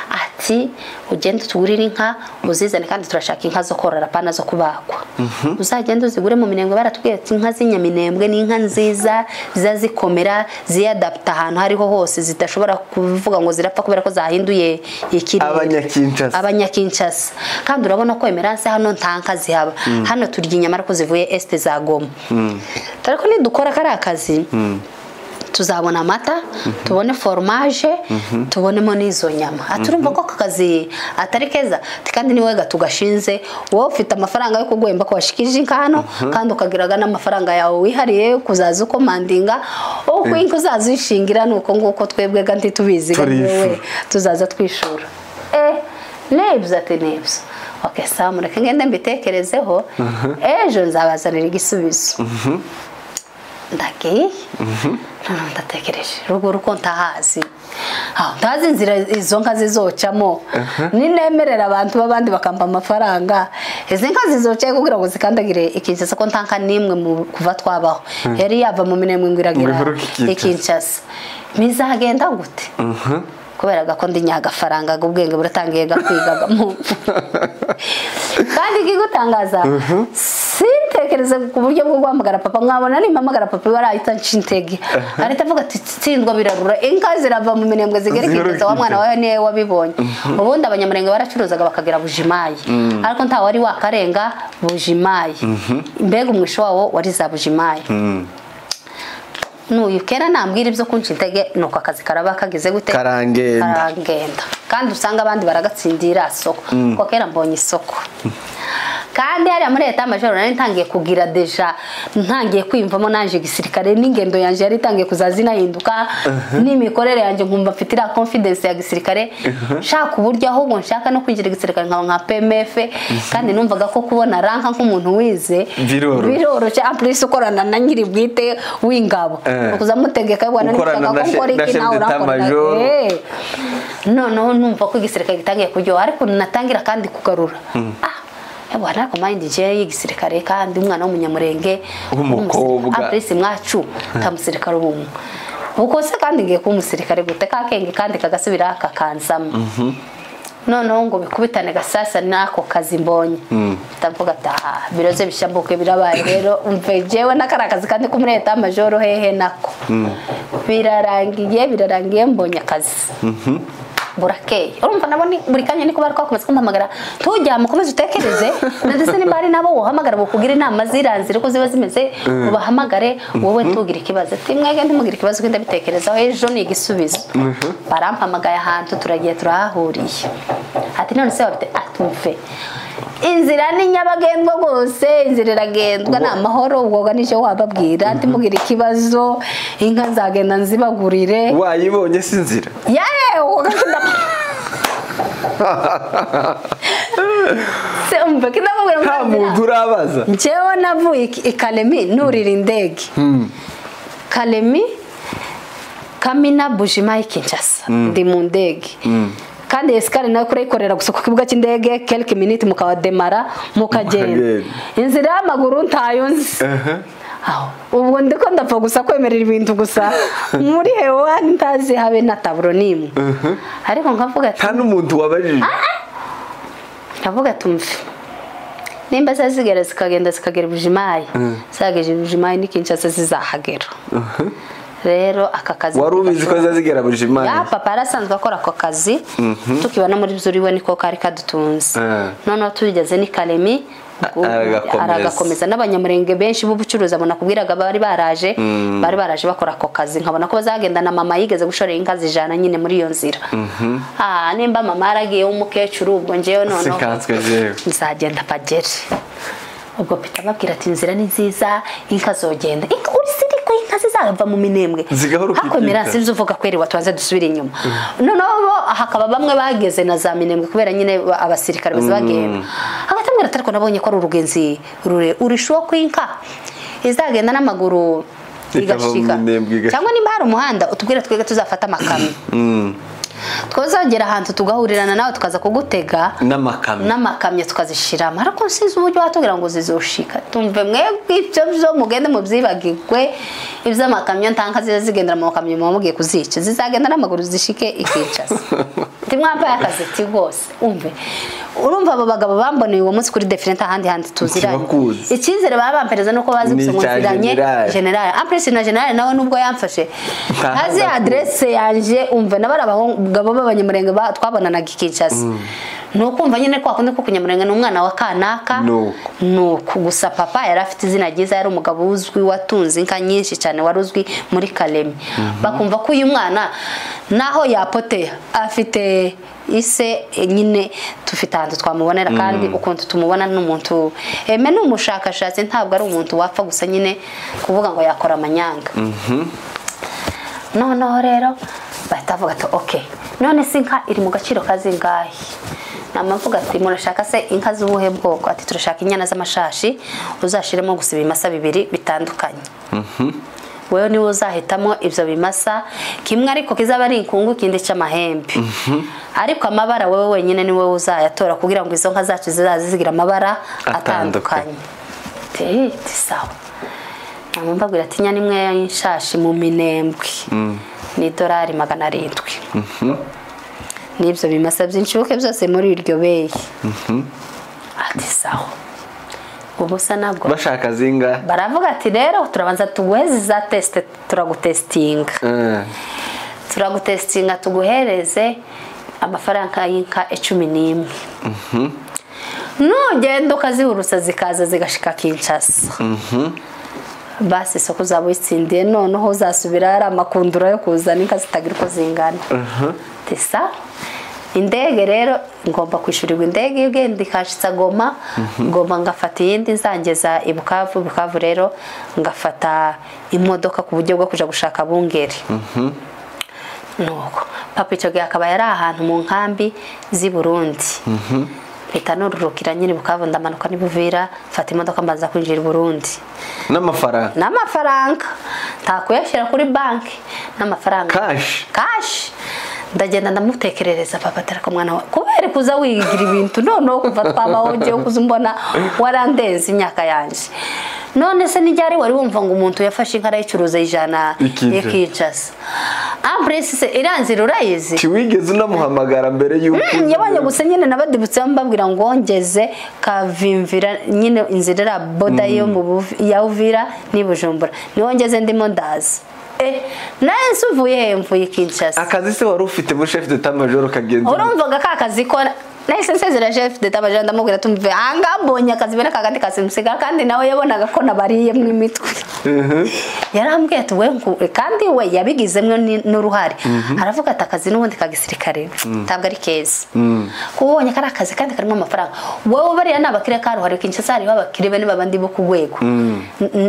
Ati ugende utugurire inka uzizane, kandi turashaka inka zo korora pana zo kubagwa. Uzagende uzigure mu Minembwe, baratubwiye ati inka z'inyaminembwe ni inka nziza zizazikomera, ziyadapta ahantu hariho hose, zidashobora kuvuga ngo zirapfa kubera ko zahinduye ikirere. Abanyakinshasa kandi urabona ko emerance hano ntanka zihaba, hano turya inyama ariko zivuye este za Goma. Ariko nidukora kari akazi tuzabona amata, tubone fromage, tubonemo n'izo nyama. Aturumva ko akazi atari keza, kandi niwe gatugashinze wowe ufite amafaranga yo kuguhemba ko washikije inka hano, kandi ukagiraga n'amafaranga yawe wihariye kuzaza ukomandinga uko inka uzazishingira, nuko nguko twebwe ganti tubizi wewe tuzaza twishura. Nebyo ati nebyo. Okay, sawa mureke ngende mbitekerezeho, ejo nzabazanira igisubizo. Ndagiye noneho ndatekereje ruguru ko ntahazi, ntazi inzira izo nka zizocamo, ninemerera abantu b'abandi bakampa amafaranga, izi nka zizoca kugira ngo zikandagire Ikinshasa, ko ntanka nimwe mu kuva twabaho yari yava mu Minembwe ngo iragira Ikinshasa, mizagenda gute? Kubera ko ndi nyagafaranga ubwenge buratangiye gakwigaga mu kandi kigutangaza sintekereze ku buryo bwo guhamagara papa, nkabona ni mpamagara papa warahita nshintege arita avuga ati tsindwa birarura, inka zirava mu Minembwe zigera Kinshasa, wa mwana wawe niwe wabibonye. Ubundi abanyamurenge baracuruzaga bakagera Bujimayi, ariko nta wari wakarenga Bujimayi, mbega umwisho wawo wari za Bujimayi. Nuyu kera nambwira ibyo kunca intege, nuko akazi karaba kagize gute karangenda, kandi usanga abandi baragatsindira soko ko kera mbonye isoko. Kandi hariya muri leta majoro nari ntangiye kugira deja, ntangiye kwiyumvamo nanje gisirikare, n'ingendo yanje yari itangiye kuzaza inahinduka, n'imikorere yanje nkumva mfite ira confidence ya gisirikare, nshaka uburyo ahubwo nshaka no kwinjira gisirikare nkaba nka PMF, kandi numvaga ko kubona ranka nk'umuntu wize biroroshye, en plus ukorana na nyiri bwite w'ingabo ukuza mutegeka bwana nishaka ko nkora iki nawe urakora. Noneho numva ko igisirikare gitangiye kuryoha, ariko natangira kandi kugarura bwana ko mind je y'igisirikare, kandi umwana w'umunyamurenge w'umukobwa apresi mwacu tamusirikare ubumwe uko se kandi ngiye kuba umusirikare gute kakenge kandi kagasubira kakansamo. Noneho ngo bikubitane gasasa nako kazi mbonye, ndavuga ati biroze bishambuke birabaye rero, umve jewe nakarakazi kandi ko muri leta majoro hehe nako birarangiye mbonye akazi. Burakeye urumva nabo ni buri kanya niko bari kwakomeza kumpamagara tujya mukomeze utekereze ndetse nimba hari nabo wohamagara bokugira inama ziranzira uko ziba zimeze ubahamagare wowe tugira ikibazo ati mwege ntimugira ikibazo ko ndabitekerezaho ejo ni igisubizo. Barampamagaye ahantu turagiye turahahuriye ati none se wabite atumve inzira ni nyabagendwa rwose inzira iragendwa ni amahoro ubwo nicyo wababwira ntimugira ikibazo inka nzagenda nzibagurire wayibonye si inzira yewe se umva kinamubwira nta muntu urabaza. Njyewe navuye i Kalemi nurira indege Kalemi Kamina Bujimayi Kinshasa ndi mu ndege kandi escale nayo kurekorera gusa ku kibuga cy'indege quelques minutes mukawademara mukagenda inzira y'amaguru ntayo nzi. Aho ubwo ndiko ndapfa gusa kwemerera ibintu gusa muri hewani ntazi habe na taburo nimwe ariko nkavuga ati nta n'umuntu wabajije nkavuga ati umve nimba zazigera zikagenda zikagera Bujimayi zageje Bujimayi ni Kinshasa zizahagera. Rero aka kazi wari ubizi ko zazigera Bujimayi? Ya papa yarasanzwe akora ako kazi tukibana muri byuriwe niko kari kadutunze. Noneho tugeze ni Kalemi aragakomeza n'abanyamurenge benshi b'ubucuruzi abona kubwiraga bari baraje bakora ako kazi nkabona ko bazagenda na mama yigeze gushorera inka zijana nyine muri iyo nzira. Nimba mama yaragiye w'umukecuru ubwo njyewe noneho nzagenda pagere. Ubwo Peter babwira ati inzira ni nziza inka zogenda inka urisiri ko inka zizava mu minembwe hakomera sivyo uvuga kweri watuanze dusubira inyuma. Noneho hakaba bamwe bageze na za minembwe kubera nyine abasirikare bazagenda agatambwira ati ariko nabonye ko ari urugenzi rure urishuwa ko inka izagenda n'amaguru igashika cyangwa nimba hari umuhanda utubwira twege tuzafata amakamyo twazagera ahantu tugahurirana nawe tukaza kugutega n'amakamyo tukazishiramo ariko sinzi uburyo watubwira ngo zizoshika tumve mwebwe ibyo byo mugende mubyibagirwe iby'amakamyo ntanka zigendera mu makamyo mugiye kuzica zizagenda n'amaguru zishike ikicaza ntimwambaye akazi ti rwose umve urumva abo bagabo bamboneye uwo munsi kuri definite ahandi handi tuziranye icyizere baba bampereza nuko bazi gusa ngo nziranye general ampresi na general nawe nubwo yamfashe ntazi adresse yanje umve nabara abagabo b'abanyamurenge twabonanaga Kinshasa nukumva nyine kwa kundi ko kunyamurenge n'umwana wa kanaka nuko gusa papa yari afite izina ryiza yari umugabo uzwi watunze inka nyinshi cyane wari uzwi muri Kalemi bakumva ko uyu mwana naho yapoteya afite ise nyine tufite ahantu twamubonera kandi ukuntu tumubona n'umuntu eme n'umushakashatsi ntabwo ari umuntu wapfa gusa nyine kuvuga ngo yakora amanyanga. Noneho rero bahita bavuga ati okay none se inka iri mu gaciro kazingahe namavuga ati murashaka se inka z'ubuhe bwoko ati turashaka inyana z'amashashi uzashiremo gusa ibimasa bibiri bitandukanye wewe niwe uzahitamo ibyo bimasa kimwe ariko kizaba ari inkungu kindi cy'amahembe ariko amabara wewe wenyine niwe uzayatora kugira ngo izo nka zacu zizazigira amabara atandukanye. Sawa namubabwira ati inyana imwe y'inshashi mu minembwe ni $700 n'ibyo bimasa by'inshuke byose muri iryo beyi. Ati sawa ubusa nabwo bashaka zinga baravuga ati rero turabanza tuguheze za test turagutestinga turagutestinga tuguhereze amafaranga y'inka 11 nugenda ukazihurusa zikaza zigashika Kinshasa basi soko zabo itsindiye noneho uzasubira ari amakundura yo kuzana inka zitagira uko zingana. Tesa indege rero ngomba kwishyurirwa indege igenda ikashitsa Goma ngomba ngafata iyindi nzangeza i Bukavu Bukavu rero ngafata imodoka ku buryo bwo kuja gushaka bungeri. Nuko papa icyo gihe akaba yari ahantu mu nkambi z'i Burundi mpita nururukira nyine Bukavu ndamanuka ni Buvira mfata imodoka mbanza kwinjira i Burundi n'amafaranga ntakuyashyira kuri banki n'amafaranga cash ndagenda ndamutekerereza papa atarako mwana wa kubera kuza wigira ibintu noneho kuva twabaho ngiye kuza mbona warandenze imyaka yanje none se nijyari wari wumva ngo umuntu yafashe inka arayicuruza ijana ikicaza ampresi se iranzira urayizi tiwigeze unamuhamagara mbere yuko yabanye gusa nyine nabadibutse mbabwira ngo ngeze kavimvira nyine inzira ra boda yo mu ya Uvira ni Bujumbura niho ngeze ndimo ndaza Nese uvuye mvuye Kinshasa. Akazi se wari ufite muri chef d'état major kagenzi? Urumvaga ka kazi ko nahise nsezera chef d'état major, ndamubwira tumve anga mbonye akazi bene kakandi kasimusiga, kandi nawe yabonaga ko nabariye mu imitwe. Yarambwiye ati we kandi we yabigizemwe n'uruhare. Aravuga ati akazi n'ubundi ka gisirikare ntabwo ari keza. Kubonye kari akazi kandi karimo amafaranga. Wowe bariya nabakire karuhare Kinshasa hariho abakire bane babandi bo ku rwego.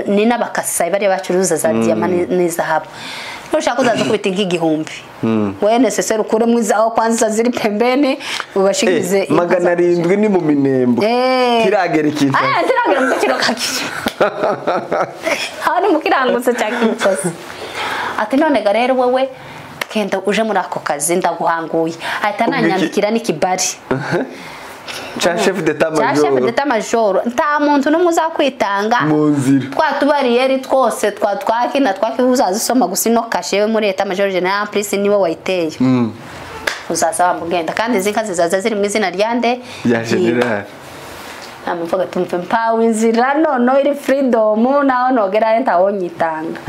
Ni n'abakasai bariya bacuruza za diamant n'izahabu. Nushaka uzaza kubita nk'igihumbi. We necessaire ukure mwizaho kwanza ziri pembeni ubashikize 700 ni mu Minembwe. Tiragera Kinshasa. Tiragera mu kiro kakije. Hano mu kirangutse cya Kinshasa. Ati none ga rero wewe kenda uje muri ako kazi ndaguhanguye. Ahita nanyandikira n'ikibari. Cha chef d'état major. Cha chef d'état major. Nta muntu n'umwe uzakwitanga. Mu nzira. Twa tubariyeri twose twa twaki na twaki uzazisoma gusa ino kashe we muri état major général plus niwe wayiteye. Uzaza wamugenda kandi izi nka zizaza ziri mu izina ryande ya general. Namuvuga tumve mpawe inzira nono iri freedom naho nogera ntawonyitanga.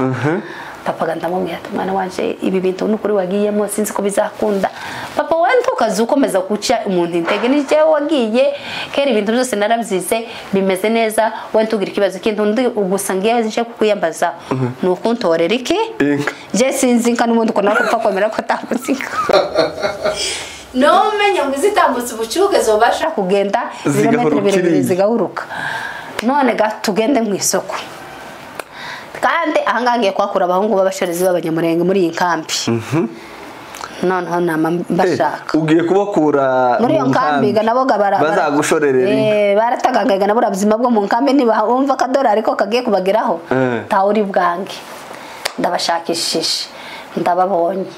Papa ndamubwira ati mwana wanje ibi bintu n'ukuri wagiyemo sinzi ko bizakunda. Papa we ntukaze ukomeza guca umuntu intege ni jewe wagiye kera ibintu byose narabyize bimeze neza we ntugira ikibazo kintu ndi ugusa ngiye nje kukuyambaza nukuntorera iki je sinzi nka n'ubundi ko nakupfa kwemera ko atambutse inka. No menye ngo izitambutse ubucuke zobasha kugenda ibirometero birebire zigahuruka. None ga tugende mu isoko. Kandi ahangaha ngiye kwakura abahungu b'abashorezi b'abanyamurenge muri iyi nkambi. Noneho nama mbashaka. Ugiye kubakura muri iyo nkambi ga nabo bazagushorerera. Baratagagaga nabo urabuzima bwo mu nkambi niba umva akadolari ko kagiye kubageraho. Tawuri bwange. Ndabashakishije. Ndababonye.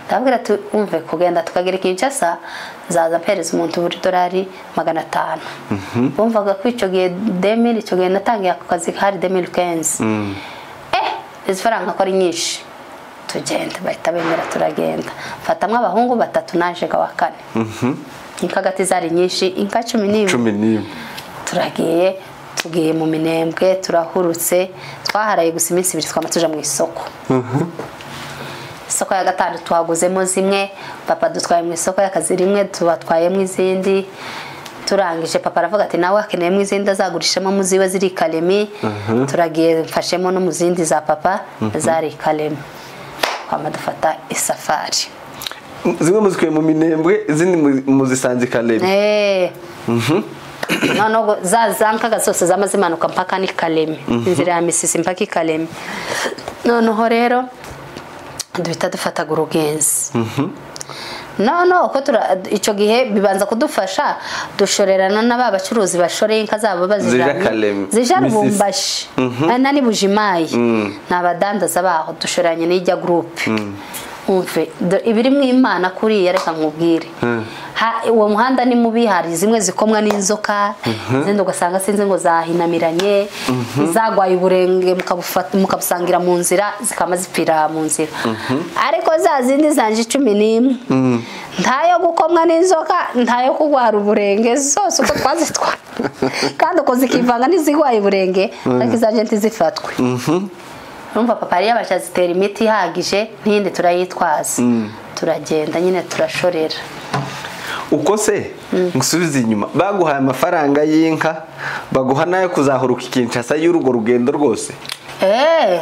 Ndababwira ati umve kugenda tukagera Kinshasa nzaza mpereza umuntu buri dolari 500. Bumvaga ko icyo gihe 2000 icyo gihe natangiye ako kazi hari 2015. Izi faranga ko ari nyinshi. Tugenda bahita bemera turagenda. Fatamwe abahungu batatu naje ga wa kane. Inka gati zari nyinshi inka 11. Turagiye tugiye mu Minembwe turahurutse twaharaye gusa iminsi ibiri twama tuja mu isoko. Isoko ya gatanu twaguzemo zimwe papa dutwaye mu isoko y'akazi rimwe tubatwayemo izindi. Turangije papa aravuga ati nawe akeneyemo izindi azagurishamo muziwe ziri Kalemi. Turagiye mfashemo no muzindi za papa zari Kalemi. Kwama dufata isafari. Zimwe muzikuye mu Minembwe izindi muzisanze Kalemi. Noneho za zankaga zose zamazimanuka mpaka ni Kalemi. Inzira ya Misisi mpaka Kalemi. Noneho rero duhita dufata urugenzi. No ko icyo gihe bibanza kudufasha dushorerana n'ababacuruzi bashoreye inka zabo bazijana zija Lubumbashi nani Bujimayi n'abadandaza baho dushoranye n'ijya groupe. Umve ibiri mu Imana kuri yareka nkubwire. Uwo muhanda ni mubi hari zimwe zikomwa n'inzoka izindi ugasanga sinzi ngo zahinamiranye zagwaye uburenge mukabusangira mu nzira zikama zipfira mu nzira. Ariko za zindi zanje 11 ntayo gukomwa n'inzoka ntayo kugwara uburenge zose uko twazitwara kandi uko zikivanga n'izigwaye uburenge ariko izanje ntizifatwe. Urumva papa yari yabasha zitera imiti ihagije n'iyindi turayitwaza. Turagenda nyine turashorera. Uko se ngusubiza inyuma baguhaye amafaranga y'inka baguha nayo kuzahuruka Kinshasa y'urugo rugendo rwose.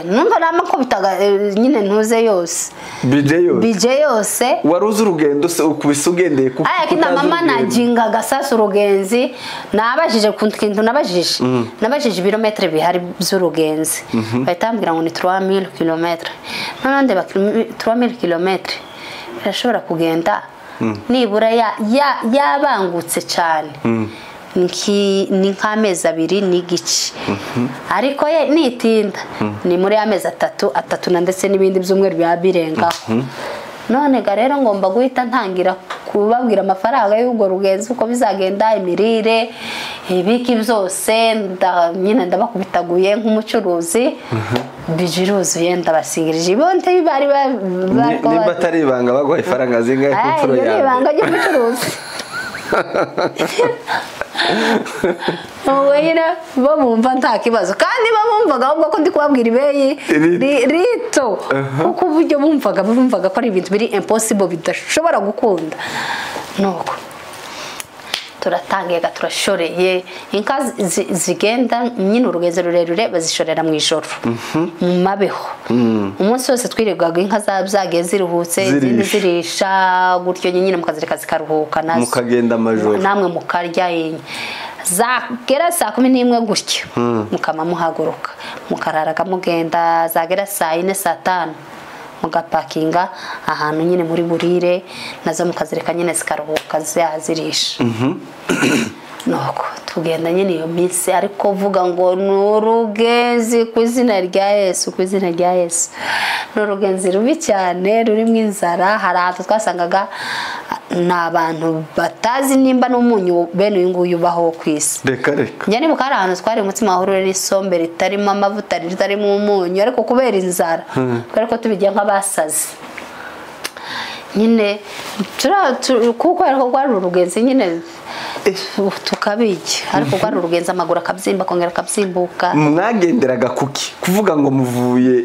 Numva namakubitaga nyine ntuze yose. Bije yose. Waruzi urugendo se ukubise ugendeye kuko kina mama najingaga sasa urugenzi nabajije ku kintu nabajije. Nabajije ibirometero bihari by'urugenzi. Bahita bambwira ngo ni 3000 km. None ndeba 3000 km irashobora kugenda nibura yabangutse cyane. Ni nk'amezi 2 n'igice. Ariko ye nitinda ni muri amezi 3 na ndetse n'ibindi by'umweru birengaho. None ga rero ngomba guhita ntangira kubabwira amafaranga y'ubwo rugenzi uko bizagenda imirire ibiki byose nyine ndabakubitaguye nk'umucuruzi bijiruzuye ndabasingirije ibonte bari nimba atari ibanga baguha ifaranga zingahe ku mfuro yawe. Ibanga ry'umucuruzi. Wowe bo bumva nta kibazo kandi bamumvaga ahubwo ko ndi kubabwira ibeyi rito kuko uburyo bumvaga ko ari ibintu biri impossible bidashobora gukunda. Nuko turatangiye turashoreye inka zigenda nyine urugenzo rurerure bazishorera mu ijoro mu mabeho. Umunsi wose twirirwaga inka zagiye ziruhutse izindi zirisha gutyo nyine mukazireka zikaruhuka nazo mukagenda amajoro namwe mukarya inka zagera saa 11 gutyo mukama muhaguruka mukararaga mugenda zagera saa 4 saa 5 mugapakinga ahantu nyine muri burire nazo mukazireka nyine zikaruhuka zirisha. Nuko tugenda nyine iyo minsi ariko vuga ngo n'urugenzi ku izina rya Yesu ku izina rya Yesu n'urugenzi rubi cyane rurimo inzara. Hari ahantu twasangaga n'abantu batazi nimba n'umunyu bene uyu nguyu ubaho ku isi. Reka reka njya nibuka hari ahantu twari umutsima wahurure n'isombe ritarimo amavuta ritarimo umunyu ariko kubera inzara twari ko tubijya nk'abasazi nyine kuko ariko rwari urugenzi nyine tukabijya ariko rwari urugenzi amaguru akabyimba akongera akabyimbuka. Mwagenderaga kuki kuvuga ngo muvuye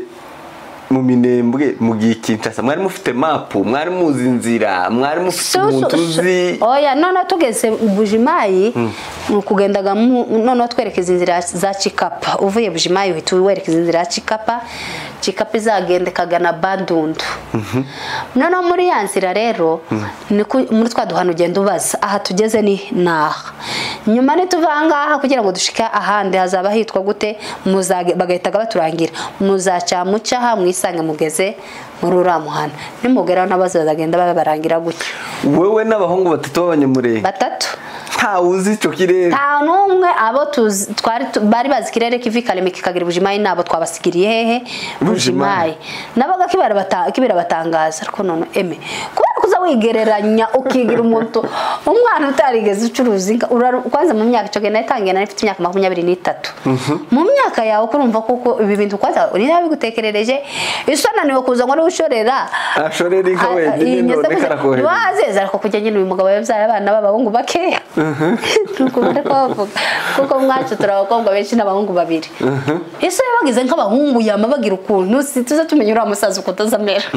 mu Minembwe mugiye Kinshasa? Mwari mufite mapu, mwari muzi inzira, mwari mufite umuntu uzi? Oya none tugeze Bujimayi kugendaga none twerekeza inzira za Chikapa. Uvuye Bujimayi uhita werekeza inzira ya Chikapa. Chikapa izagenda kagana Bandundu. None muri ya nzira rero muri twa duhano ugenda ubaza aha tugeze ni naha. Nyuma nituva ngaha kugira ngo dushike ahandi hazaba hitwa gute bagahitaga baturangira muzaca mucaha mwisange mugeze muri uriya muhanda nimugeraho n'abazagenda babarangira gutyo. Wewe n'abahungu batatu b'abanyamurenge batatu nta uzi icyo kirere nta n'umwe abo twari bari bazi kirere kivi Kalemi kikagira Bujimayi nabo twabasigiriye hehe Bujimayi nabaga kibera batangaza ariko none eme kubera kuza wigereranya ukigira umuntu umwana utarigeze ucuruza inka kwanza mu myaka icyo genda yatangiye nari mfite imyaka 23 mu myaka yawe kurumva kuko ibi bintu kwanza uri nabigutekerereje isananiwe kuza ngo ushorera ashorera inka wenyine none karakohereza wazeza ariko kujya nyine uyu mugabo yabyaye abana b'abahungu bakeya kuko mwacu turi abakobwa benshi n'abahungu babiri. Ese yabagize nk'abahungu yama bagira ukuntu tuza tumenya uriya musaza uko atazamera.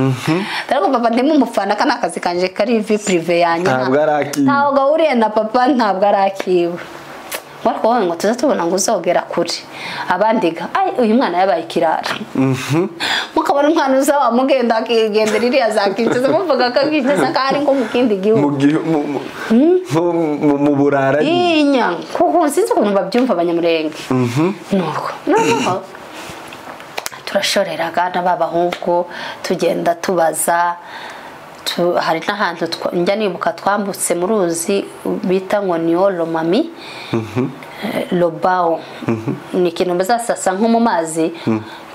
Ariko papa ndimo umufana kana akazi kanje kari vie privé yanjye ntabwo arakiwe ntabwo gahuriye na papa ntabwo arakiwe. Ariko wowe ngo tuza tubona ngo uzogera kure abandiga ai uyu mwana yabaye ikirara. Mukabona umwana uza wamugenda akigendera iriya za Kinshasa muvuga ko Kinshasa kari ngo mu kindi gihugu mu burara inya kuko sinzi ukuntu babyumva abanyamurenge. Nuko noneho turashoreraga n'ababahungu tugenda tubaza. Hari n'ahantu njya nibuka twambutse mu ruzi bita ngo ni Lomami Lobao ni ikintu bazasasa nko mu mazi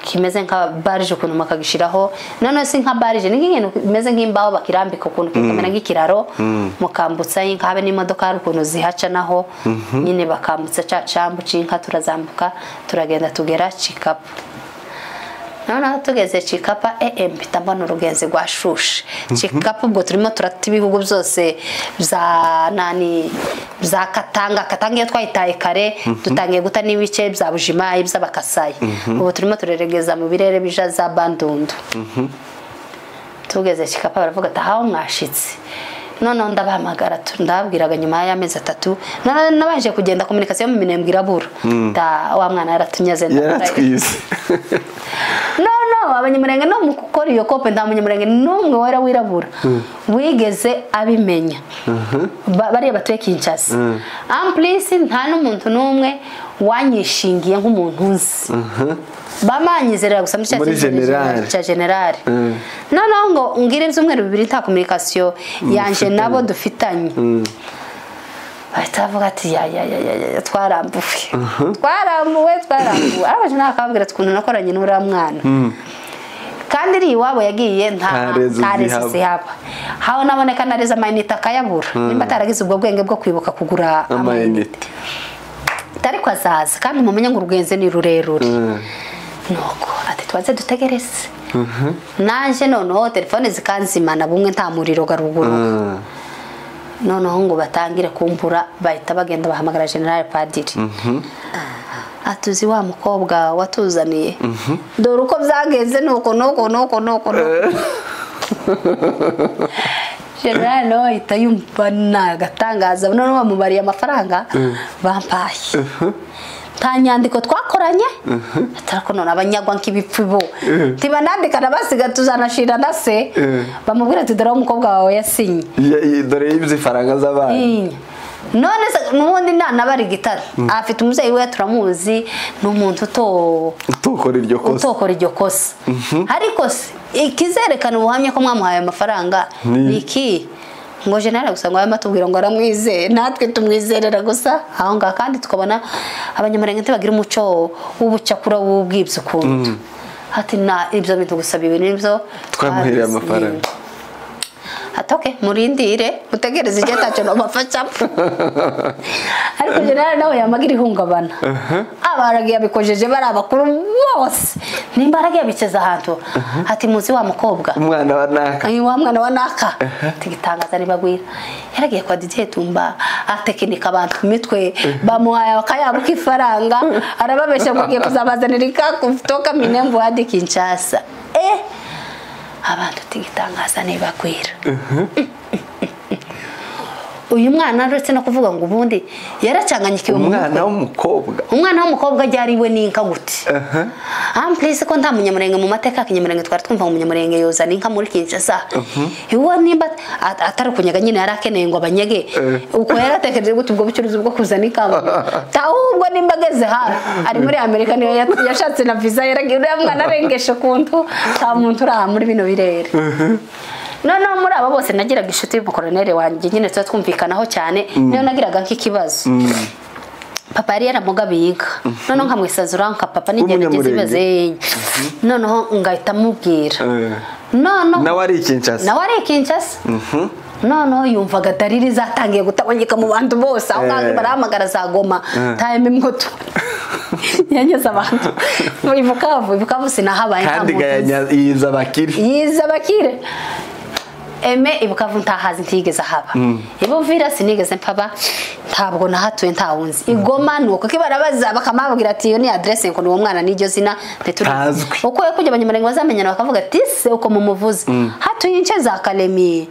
kimeze nka barge ukuntu makagishiraho none si nka barge ni nk'intu kimeze nk'imbaho bakirambika ukuntu kikamera nk'ikiraro mukambutsa inka habe n'imodoka hari ukuntu zihaca naho nyine bakambutsa ca cambu c'inka turazambuka turagenda tugera Chikapa. None tugeze Chikapa mpita mbona urugenzi rwashushe. Chikapa ubwo turimo turata ibihugu byose bya nani bya Katanga. Katanga iyo twayitaye kare dutangiye guta n'ibice bya Bujimayi by'Abakasayi. Ubu turimo tureregeza mu birere bija za Bandundu. Tugeze Chikapa baravuga ati aho mwashitse. None ndabahamagara ndababwiraga nyuma y'amezi 3 nabanje kugenda communication mu Minembwe irabura da wa mwana yaratunyaze yaratwize. No abanyamurenge no mu gukora iyo kope nta munyamurenge n'umwe wera wirabura wigeze abimenya. Bariya batuye Kinshasa amplisi nta n'umuntu n'umwe wanyishingiye nk'umuntu nzi. Bamanyizerera gusa muri cya general. Noneho ngo ngire ibyumweru bibiri nta communication yanje nabo dufitanye. Bahita bavuga ati ya ya ya twarambuwe twarambuwe twarambuwe. Arabaje nakabwira ati ukuntu nakoranye n'uriya mwana kandi iri iwabo yagiye nta rezo zihaba haho naboneka nareza amayinite akayabura nimba ataragize ubwo bwenge bwo kwibuka kugura amayinite ariko azaza kandi mumenye ngo urugenzi ni rurerure. Nuko ati twanze dutegereze naje noneho telefone zikanzimana bumwe nta muriro garuguru. Noneho ngo batangire kumbura, bahita bagenda bahamagara General Padiri. Atuzi wa mukobwa watuzaniye, dore uko byagenze nuko nuko nuko nuko. General nawe ahita yumva nagatangaza. Noneho bamubariye amafaranga bampaye, nta nyandiko twakoranye, atarako none abanyagwa nk'ibipfu bo tibanandika nabasiga tuzanashira na se. Bamubwira ati dore umukobwa wawe yasinye, dore yibye ifaranga z'abana. None se nubundi nana bari gitara afite umubyeyi we turamuzi, ni umuntu utokora iryo kosa, utokora iryo kosa. Ariko se ikizerekana ubuhamya ko mwamuhaye amafaranga ni iki? Ngo General gusa ngo amatubwira ngo aramwizeye, natwe tumwizerera gusa aho ngaho. Kandi tukabona abanyamurenge ntibagira umuco w'ubucakura w'ubwibyo ukuntu. Ati na ibyo bintu gusa bibiri nibyo twamuhereye amafaranga. Ati okay, murindire mutegereze igihe tacyo nobafasha. Ariko General nawe yamagira ihungabana. Abaragiye abikojeje bari abakuru bose, nimba aragiye abiceza ahantu. Ati muzi wa mukobwa, umwana wa naka, wa mwana wa naka. Tigitangaza nibagwira yaragiye kwa DJ Tumba atekinika abantu imitwe, bamuhaye akayabo k'ifaranga, arababesha ngo agiye kuzabazanira kutoka Minembwe hadi Kinshasa. Abantu tigitangaza nibagwira. Uyu mwana uretse no kuvuga ngo ubundi yaracanganyikiwe mu mwana w'umukobwa, umwana w'umukobwa ryari we n'inka gute? Please ko nta munyamurenge mu mateka y'Ikinyamurenge twari twumva umunyamurenge yozana inka muri Kinshasa. Iwo nimba atari kunyaga nyine yarakeneye ngo abanyege, uko yaratekereje gute ubwo bucuruzi bwo kuzana inka? Ahubwo nimba ageze ha ari muri Amerika niyo yashatse na visa, yaragiye uriya mwana arengesha kuntu nta muntu uraha muri bino birere. Noneho muri abo bose nagiraga inshuti y'umukoroneri wanjye nyine tuba twumvikanaho cyane, niyo nagiraga nk'ikibazo. Papa yari yaramugabiye inka, noneho nkamwisazura nka papa n'igihe nageze ibibazo, noneho ngahita mubwira. Noneho nawe ari Kinshasa, nawe ari Kinshasa. Noneho yumvaga dariri zatangiye gutabonyeka mu bantu bose, aho ngaho barahamagara za Goma time imwoto yanyuze abantu ibukavu sinahabaye kandi yiza bakire, yiza bakire. Eme ibukavu ntahazi ntigeze ahaba, ibuvira sinigeze mpaba, ntabwo nahatuye ntawunzi. Igoma nuko kibarabaza bakamabwira ati iyo ni adresse ngo uwo mwana n'iryo zina ntituzwi. Uko kujya abanyamurenge bazamenyana bakavuga ati se uko mumuvuze hatuye ince za Kalemi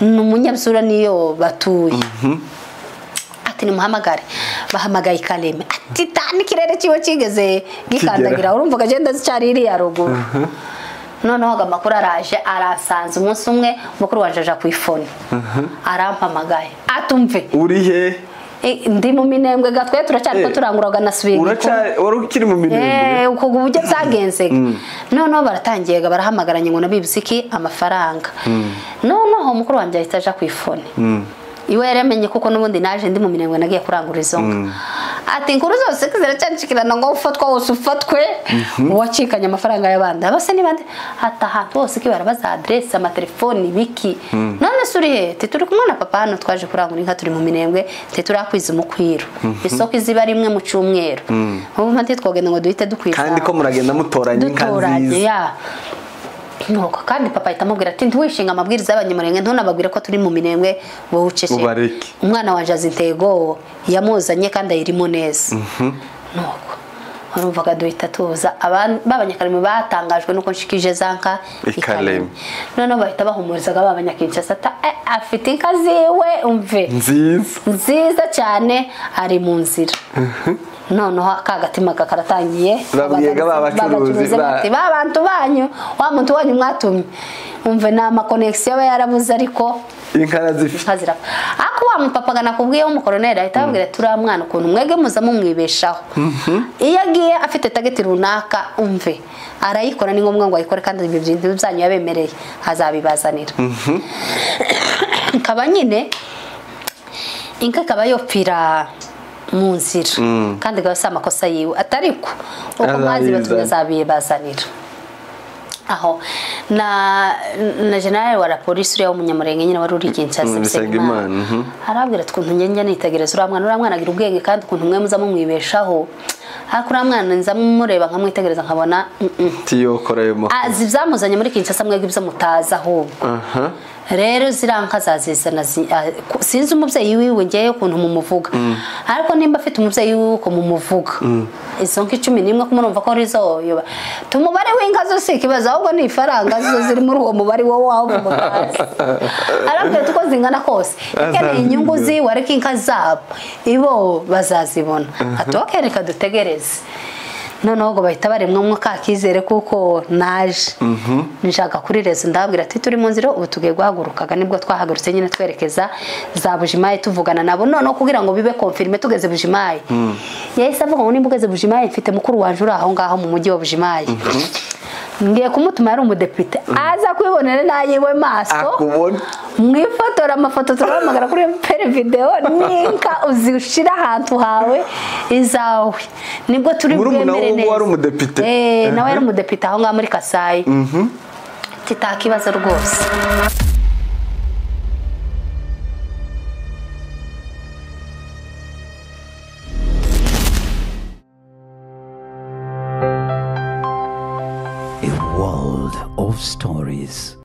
ni umunyabsura niyo batuye. Ati nimuhamagare, bahamagaye Kalemi. Ati tani kirere kiwe kigeze gikandagira, urumva agenda zicyari iri ya ruguru. Noneho amakuru araje arasanze umunsi umwe mukuru wanje aja ku iPhone arampamagaye atumve uri he? Ndi mu Minembwe gatwe turacyari ko turanguraga nasubiye. Uracari wari ukiri mu Minembwe? Uko uburyo byagenze. Noneho baratangiye barahamagaranye ngo nabibziki amafaranga. Noneho mukuru wanje ahita aja ku iPhone. Iwe yaramenye kuko nubundi naje ndi mu Minembwe nagiye kurangura izo nka. Ati inkuru zose ziracanshikirana ngo ufatwa wose ufatwe uwacikanye amafaranga y'abandi. Abase nibande hata ahantu hose kibarabaza adresse amatelefoni biki. None suri he? Turi kumwe na papa hano twaje kurangura inka turi mu Minembwe, turakwiza umukwiro. Isoko iziba rimwe mu cyumweru. Ubu mpati twogenda ngo duhite dukwiza. Kandi ko muragenda mutoranye inka nziza. Nuko kandi papa ahita amubwira ati ntiwishinga amabwiriza y'abanyamurenge, ntunababwire ko turi mu Minembwe wowe ucece. Umwana wanje azi intego yamuzanye kandi ayirimo neza. Nuko urumvaga duhita tuza b'abanyakarimi batangajwe nuko nshikije zanka Ikalemi. Noneho bahita bahumurizaga b'abanyakinshasa afite inka ziwe umve nziza nziza cyane ari mu nzira. Noneho kagatima karatangiye babwiye babacuruzi bati babantu banyu wa muntu wanyu mwatumye umve na ama connection aba yarabuze ariko inka zifite ako wa mupapa nakubwiye w'umukoroneri ahita ababwira turi mwana ukuntu mwege muza mumwibeshaho. Iyo agiye afite target runaka umve arayikora ni ngombwa ngo ayikore kandi ibyo bintu byanyu yabemereye azabibazanira. Kaba nyine inka kaba yopfira mu nzira kandi gasa amakosa yiwe atariko uko mazi batumye azabibazanira. Aho na general wa la polisi uriya w'umunyamurenge nyine wari uri Kinshasa Bisengimana arabwira ati ukuntu njye nitegereza uriya mwana agira ubwenge kandi ukuntu mwe muza mumwibeshaho, ariko uriya mwana nza mumureba nkamwitegereza nkabona tiyokora ayo makuru azi ibyamuzanye muri Kinshasa mwebwe ibyo mutazi ahubwo. Rero ziriya nka zazizana sinzi umubyeyi wiwe ngewe ukuntu mumuvuga, ariko nimba afite umubyeyi wiwe uko mumuvuga, izo nka 11 ko murumva ko ari zo yoba tumubare w'inka zo si ikibazo, ahubwo ni ifaranga zo ziri muri uwo mubare wowe wavuga utazi. Arabwira uko zingana kose ikeneye inyungu ziwe, ariko inka zabo ibo bazazibona. Ati okay, reka dutegereze. Noneho ngo bahita baremwamo ka kizere kuko naje nshaka kuri rezo, ndababwira ati turi mu nzira ubu tugiye guhagurukaga. Nibwo twahagurutse nyine twerekeza za Bujimayi tuvugana nabo, noneho kugira ngo bibe confirme tugeze Bujimayi. Yahise avuga ngo nimba ugeze Bujimayi mfite mukuru wanje uri aho ngaho mu mujyi wa Bujimayi, ngiye kumutuma yari umudepite aza kwibonera n'ayiwe maso akubona mwifotora amafoto turahamagara kuri pere video n'inka uzishira ahantu hawe izawe, nibwo turi bwemere neza. Wari umudepite? Nawe yari umudepite aho ngaho muri Kasayi. Titakibazo rwose. A world of stories.